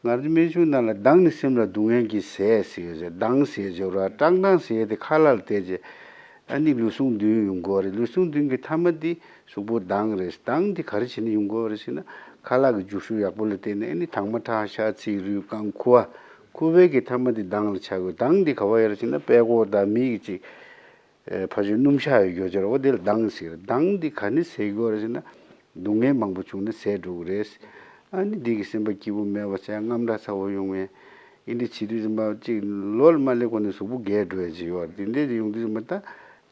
ང་ཚོ་སྨན་གཞུང་ནང་ལ་མདངས་ནི་སེམས་ལ་སྡུག་བསྔལ་གྱི་ཟས་ཟེར་ཡོད་ཟེར། མདངས་ཟེར་ཡོད་རེད་བ། བཀྲག་མདངས་ཟེར་ཡས་དེ་ཁ་ལག་ལ་བལྟས་རྗེས། ཨ་ནི་ལུས་ཟུངས་བདུན་ཡོང་གི་ཡོད་རེད། ལུས་ཟུངས་བདུན་གྱི་ཐ་མ་འདི་གཟུགས་པོ་མདངས་རེད། མདངས་འདི་ག་རེ་བྱས་ནས་ཡོང་གི་ཡོད་རེད་ཟེར་ན། ཁ་ལག་གི་འཇུ་ཤུགས་ཡག་པོ་ལ་བརྟེན་ནས་ཨ་ནི་དྭངས་མ་ཁྲག་ཤ་ཚིལ་རུས་རྐང་ཁུ་བ། ཁུ་བའི་གི་ཐ་མ་འདི་མདངས་ལ་ཆགས་ཡོད། མདངས་འདི་ག་བ་ཡོད་རེད་ཟེར་ན་དཔྲལ་ཀོ་དང་མིག་གི་ཅིག་ཨེ་ཕ་ཆོས་སྣུམ་ཤ་ཡོད་རྒྱུ་ཅིག་རེད། འོ་དེ་ལ་མདངས་ཟེར། མདངས་འདི་ག་ནས་ཟད་ཀྱི་ཡོད་རེད་ཟེར་ན། སྡུག་བསྔལ་མང་པོ་བྱུང་ནས་ཟད་འགྲོ་གི་རེད། ཨ་ནི་འདི་གི་སེམས་པ་སྐྱིད་པོ་མེད་པ་བྱས། རྔམ་སྐྲག་ཚ་བོ་ཡོང་བས། ཨེ་འདི་བྱེད་དུས་ཙམ་པ་གཅིག་ལོ་ལ་མ་སླེབས་གོང་ནས་གཟུགས་པོ་རྒས་འགྲོ་ཡ་ཅིག་ཡོད་རེད། དེ་འདྲས་དེ་ཡོང་དུས་ཙམ་པ་ད།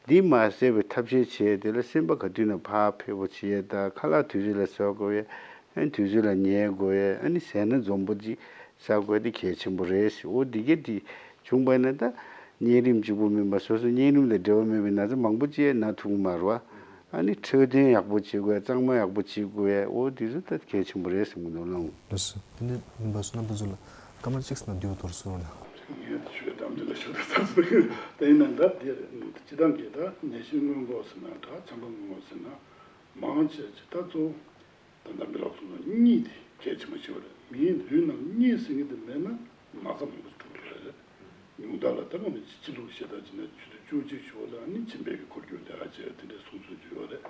འདི་མ་ཟད་པའི་ཐབས་ཤེས་བྱས་དེ་ལ་སེམས་པ་ག་དུས་ན་ཕར་འཕེལ་པོ་བྱེད་ཡས་དང་། ཁ་ལག་དུས་ཚོད་ལ་ཟ་དགོས་ཡས། ཨ་ནི་དུས་ཚོད་ལ་ཉལ་དགོས་ཡས། ཨ་ནི་ཟས་སྣ་འཛོམས་པོ་ཅིག་ཟ་དགོས་དེ་གལ་ཆེན་པོ་རེད་ཟེར། འོ་འདི་གས་དེ་བྱུང་པ་ཡིན་ན་ད་གཉན་རིམས་གཅིག་པུ་མིན་པ་སོ་སོ་གཉན་རིམས་དང་འབྲེལ་བ་མེད་པའི་ན་ཚ་མང་པོ་ཅིག་ན་ཐུབ་ཀྱི་མ་རེད་བ། ཨ་ནི་འཕྲོད་བསྟེན་ཡག་པོ་བྱེད་དགོས་ཡས། གཙང་མ་ཡག་པོ་བྱེད་དགོས་ཡས། འོ་དེ་ཚོ་ད་གལ་ཆེན་པོ་རེད་བསམ་གྱི་འདུག་ལགས། ལགས་སོ། དེ་ནས་རིམ་པ་སོ་རྣམ་པ་ཚོ་ལ་སྐར་མ་གཅིག་ཙམ་དུས་ཐོག་གསུང་རོགས་གནང་། ངས་ཆོས་གཏམ་དེ་ལ་ཞུ་ད་ཚར་སོང་། དེ་ཡིན་ན་ད་དེ་སྤྱི་བཏང་གི་ད་ནད་གཞི་སྔོན་འགོག་ཟེར་ན་འདྲ། ཆམ་པ་སྔོན་འགོག་ཟེར་ན་མང་ཆེ་ཆེ་ད་གཙོ་བོ་ད་ལྟ་མི་ལ་གསུངས་ན་གཉིད་དེ་གལ་ཆེན་པོ་ཞིག་རེད། མིའི་ལུས་ནང་གཉིད་ཟེར་མཁན་དེ་མེད་ན་ན་ཚ་མང་པོ་འགྲོ་གི་རེད། ཉུང་མཐའ་ལ་ད་གང་ནས་ཕྱི་ལུགས་ཤེས་ད་ཅི་ན་ཆུ་ཚོད་བཅུ་གཅིག་ཞོགས་ལ་ནི་ཆེན་པོའི་གི་འཁོར་རྒྱུག་དེ་ཧ་ཅེ་དེ་འདྲའི་གསུང་ཚུལ་ཅིག་ཡོད་རེད།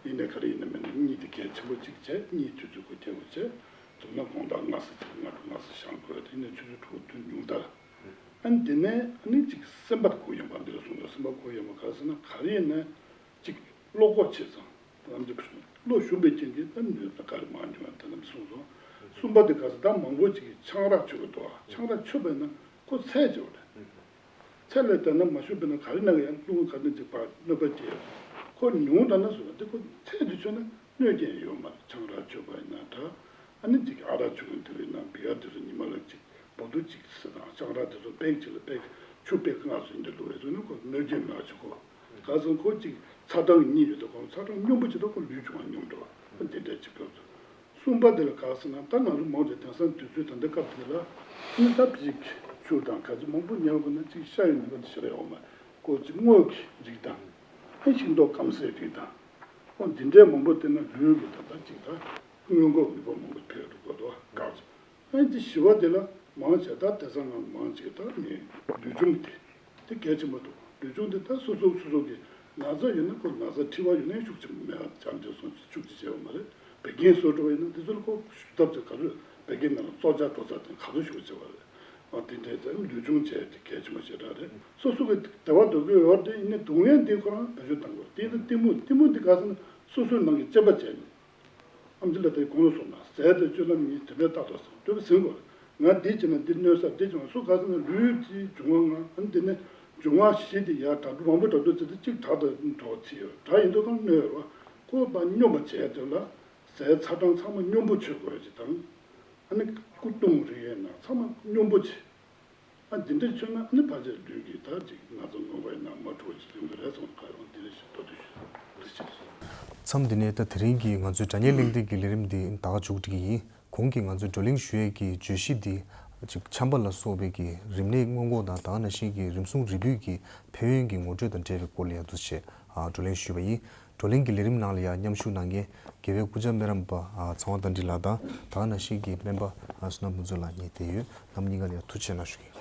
ཡིན་ནའི་ག་རེ་ཡིན་ན་མིན་ན་གཉིད་དེ་གལ་ཆེན་པོ་གཅིག་བྱས། གཉིད་དུས་ཚོད་ཁོ་ཐེག་པོ་བྱས། མཚོན་ན་དགོང་དག་སྔ་ས་ཅིག་སྔ་དྲོ་སྔ་ས་བཞེངས་དགོས་རེད། ཡིན་ནའི་ཆུ་ཚོད་དྲུག་བདུན་ཉུང་མཐའ་ལ། ཨ་ནི་དེ་ནས་ཨ་ནི་ཅིག་སེམས་པ་གུ་ཡངས་པ་འདི་ལ་གསུང་དགོས། སེམས་པ་གུ་ཡངས་པ་ག་རེ་ཟེར་ན་ག་རེ་ཡིན་ན། གཅིག་བློ་ཁོག་ཆེ་ཙང་ལམ་འདི་བློ་ཞུམ་པའི་རྐྱེན་གྱིས་ད་ནུས་པ་ག་རེ་མང་ཉུང་ད་ལམ་གསུངས་སོང་། གསུམ་པ་དེ་ག་ས་ད་མང་པོ་ཅིག་གིས་ཆང་རག་མཆོད་ཀྱི་འདུག་ཆང་རག་མཆོད་པས་ན་ཁོ་ཚད་ཅིག་ཡོད་རེད། ཚད་ལས་བལྟས་ན་མ་མཆོད་པས་ན་ག་རེ་ན་གི་ཡང་རླུང་ག་ནས་ཅིག་པར་གནོད་པ་སྐྱེལ། ཁོ་ཉུང་དྲགས་ན་བཟོ་བ་དེ་ཁོ་ཚད་དུ་མཆོད་ན་གནོད་ཀྱི་ཡོད་མ་རེད། ཆང་རག་མཆོད་པ་ཡིན་ན་འདྲ། ཨ་ནི་ཅིག་ཨ་རག་མཆོད་མཁན་དེ་རིགས་ན་བི་ཡ་དེ་ཚོ་ཉི་མ་ལ་ཅིག་བོ་དུ་གཅིག་ཟེར་དང་ལྕང་ར་དེ་ཚོ་པེག་གཅིག་ལ་པེག་ཆུ་པེག་ལྔ་ཟེར་འདི་ལུགས་རེད་ཟེར་ན་ཁོ་གནོད་སྐྱོན་མེད་པ་ཅིག་གོ། ག་ཚོད་ཁོ་གཅིག་ཚ་གྲང་གཉིས་ཡོད་དོ། ཁོ་ཚ་གྲང་སྙོམས་པོ་ཅིག་དང་ཁོ་ལུས་ཆུང་བ་སྙོམས་འགྲོ་བ་འདི་འདྲ་ཅིག་སྐབས་སུ། གསུམ་པ་དེ་ལ་ག་ཟེར་ན་ད་ང་ཚོ་མང་ཆེ་དེང་སང་དུས་ཚོད་ད་ལྟ་སྐབས་འདི་ལ་ནི་ད་ཅིག་ཆུ་དང་ག་ཚོད་མང་པོ་ཉལ་དགོས་ན་ཅིག་ཤ་ཡི་ནུས་པ་འདི་ཞེ་དྲག་ཡོད་མ་རེད། ཁོ་ཅིག་སྔོ་གི་རིགས་དང་ཨ་ཤིང་ཏོག་སྐམ་སའི་རིགས་དང་ཁོ་འདི་འདྲའི་མང་པོ་བསྟེན་ན་ལུས་ཀྱི་ད་ལྟ་ཅིག་ད་སྔོན་འགོག་ནུས་པ་མང་པོ་འཕེལ་འགྲོ་དགོས་དོ། ག་ཚོད། ཨ་ནི་བཞི་པ་དེ་ལ་མང་ཆེ་ད་དེང་སང་ང་མང་ཆེ་ད་ནི་ལུས་སྦྱོང་དེ་དེ་གལ་ཆེན་པོ་འདུག་ལུས་སྦྱོང་དེ་ད་སོ་སོ་སོ་སོ་གི་ན་ཚ་ཡོད་ན་ཁོ་ན་ཚ་མཁྲིས་པ་ཡོད་ན་ཤུགས་ཆེན་པོ་མེད་པ་ཅང་ཅང་སོང་ཤུགས་ཆེ་བྱས་པ་མ་རེད། བད་ཀན་གསོ་འགྲོ་བ་ཡིན་ན་དེ་ཚོ་ལ་ཁོ་ཞུ་ཐབས་ཚེ་ག་ཚོད་བད་ཀན་ནང་ལ་བཙོག་ཆགས་འགྲོ་ཚར་དེ་ག་ཚོད་ཤུགས་ཆེ་བ་རེད། ཨ་དེ་འདྲའི་ཚེ་ལུས་སྦྱོང་བྱས་དེ་གལ་ཆེན་པོ་ཞེ་དྲག་རེད། སོ་སོ་གི་བདེ་བ་འདོད་ཀྱི་ཡོད་དེ་ཡིན་ན་སྡུག་བསྔལ་འདི་ཁོ་རང་བེད་སྤྱོད་གཏང་དགོས། དེ་ཡིན་ན་གཏི་མུག་གཏི་མུག་འདི་ག་ཟེར་ན་སོ་སོའི་ནང་གི་དཔྱད་པ་བྱས་ནས། ཨམ་ཆི་ལ་དེ་གོང་དུ་སོང་ན་ཟས་དང་སྤྱོད་ལམ་གཉིས་དེ་འདྲའི་ལྟ་དོ་ཟེར་འདོད་པ་ཟིན་དགོས། ང་འདི་བྱས་ན་འདི་གནོད་ས་འདི་བྱུང་སུ་ག་ཟེར་ན་ལུས་ཀྱི་འབྱུང་བ་ལྔ་ཨ་ནི་དེ་ནས་འབྱུང་བ་བཞི་དེ་ཡར་དྲག་པོ་མང་པོ་དྲག་པོ་ཚེ་དེ་གཅིག་དྲག་ཏུ་འགྲོ་ཚེ་ཡོད་དྲག་ཡིན་དུས་གང་གནོད་ཡོད་རེད་བ། ཁོ་པ་སྙོམས་པ་བྱས་དོན་ལ་ཟས་ཚ་གྲང་ཚང་མ་སྙོམས་པོ་མཆོད་དགོས་ཀྱི་དང་། ཨ་ནི་སྐུ་གདུང་རིགས་ཡས་ན་ཚང་མ་སྙོམས་པོ་བྱེད། ཨ་འདི་འདྲ་མཚོན་ན་ཨ་ནི་ཕལ་ཆེར་ལུས་ཀྱི་ད་ཅིག་ན་ཚ་སྔོན་པ་ཡིན་ན་མ་འགྲོ་བ་ཅིག་ཡོང་གི་རེད་བསམ་ག་ཡོང་འདི་རེ་ཞིག་ལྟ་དུས་ཞུ། མཚམས་འདི་ནས་ད་དེ་རིང་གི་ང་ཚོའི་དྲ་བརྙན་གླེང་སྟེགས་ཀྱི་ལས་རིམ་འདི་ད་ག་མཇུག་སྒྲིལ་གྱི་ཡིན། གོང་གི་ང་ཚོས་བགྲོ་གླེང་ཞུ་ཡས་ཀྱི་བརྗོད་གཞི་འདི་ཅིག་ཆམ་པ་ལ་སོགས་པའི་གི་རིམས་ནད་སྔོན་འགོག་དང་ད་ག་ནང་བཞིན་གྱི་རིམས་སྲུང་རིལ་བུའི་གི་ཕན་ཡོན་གྱི་ངོ་སྤྲོད་དང་འབྲེལ་བའི་སྐོར་ལ་ཡང་འདུ་བྱས་བགྲོ་གླེང་ཞུས་པ་ཡིན། བགྲོ་གླེང་གི་ལས་རིམ་ནང་ལ་ཡང་མཉམ་ཞུགས་གནང་མཁན་དགེ་བའི་སྐུ་བཅར་སྨན་རམས་པ་ཚངས་དབང་རྟ་མགྲིན་ལགས་དང་ད་ག་ནང་བཞིན་གྱི་སྨན་པ་བསོད་ནམས་ཕུན་ཚོགས་ལགས་གཉིས་བསྡད་ཡོད། རྣམ་གཉིས་ཀ་ལ་ཡང་ཐུགས་རྗེ་ཆེ་གནང་ཞུ་གི་ཡིན།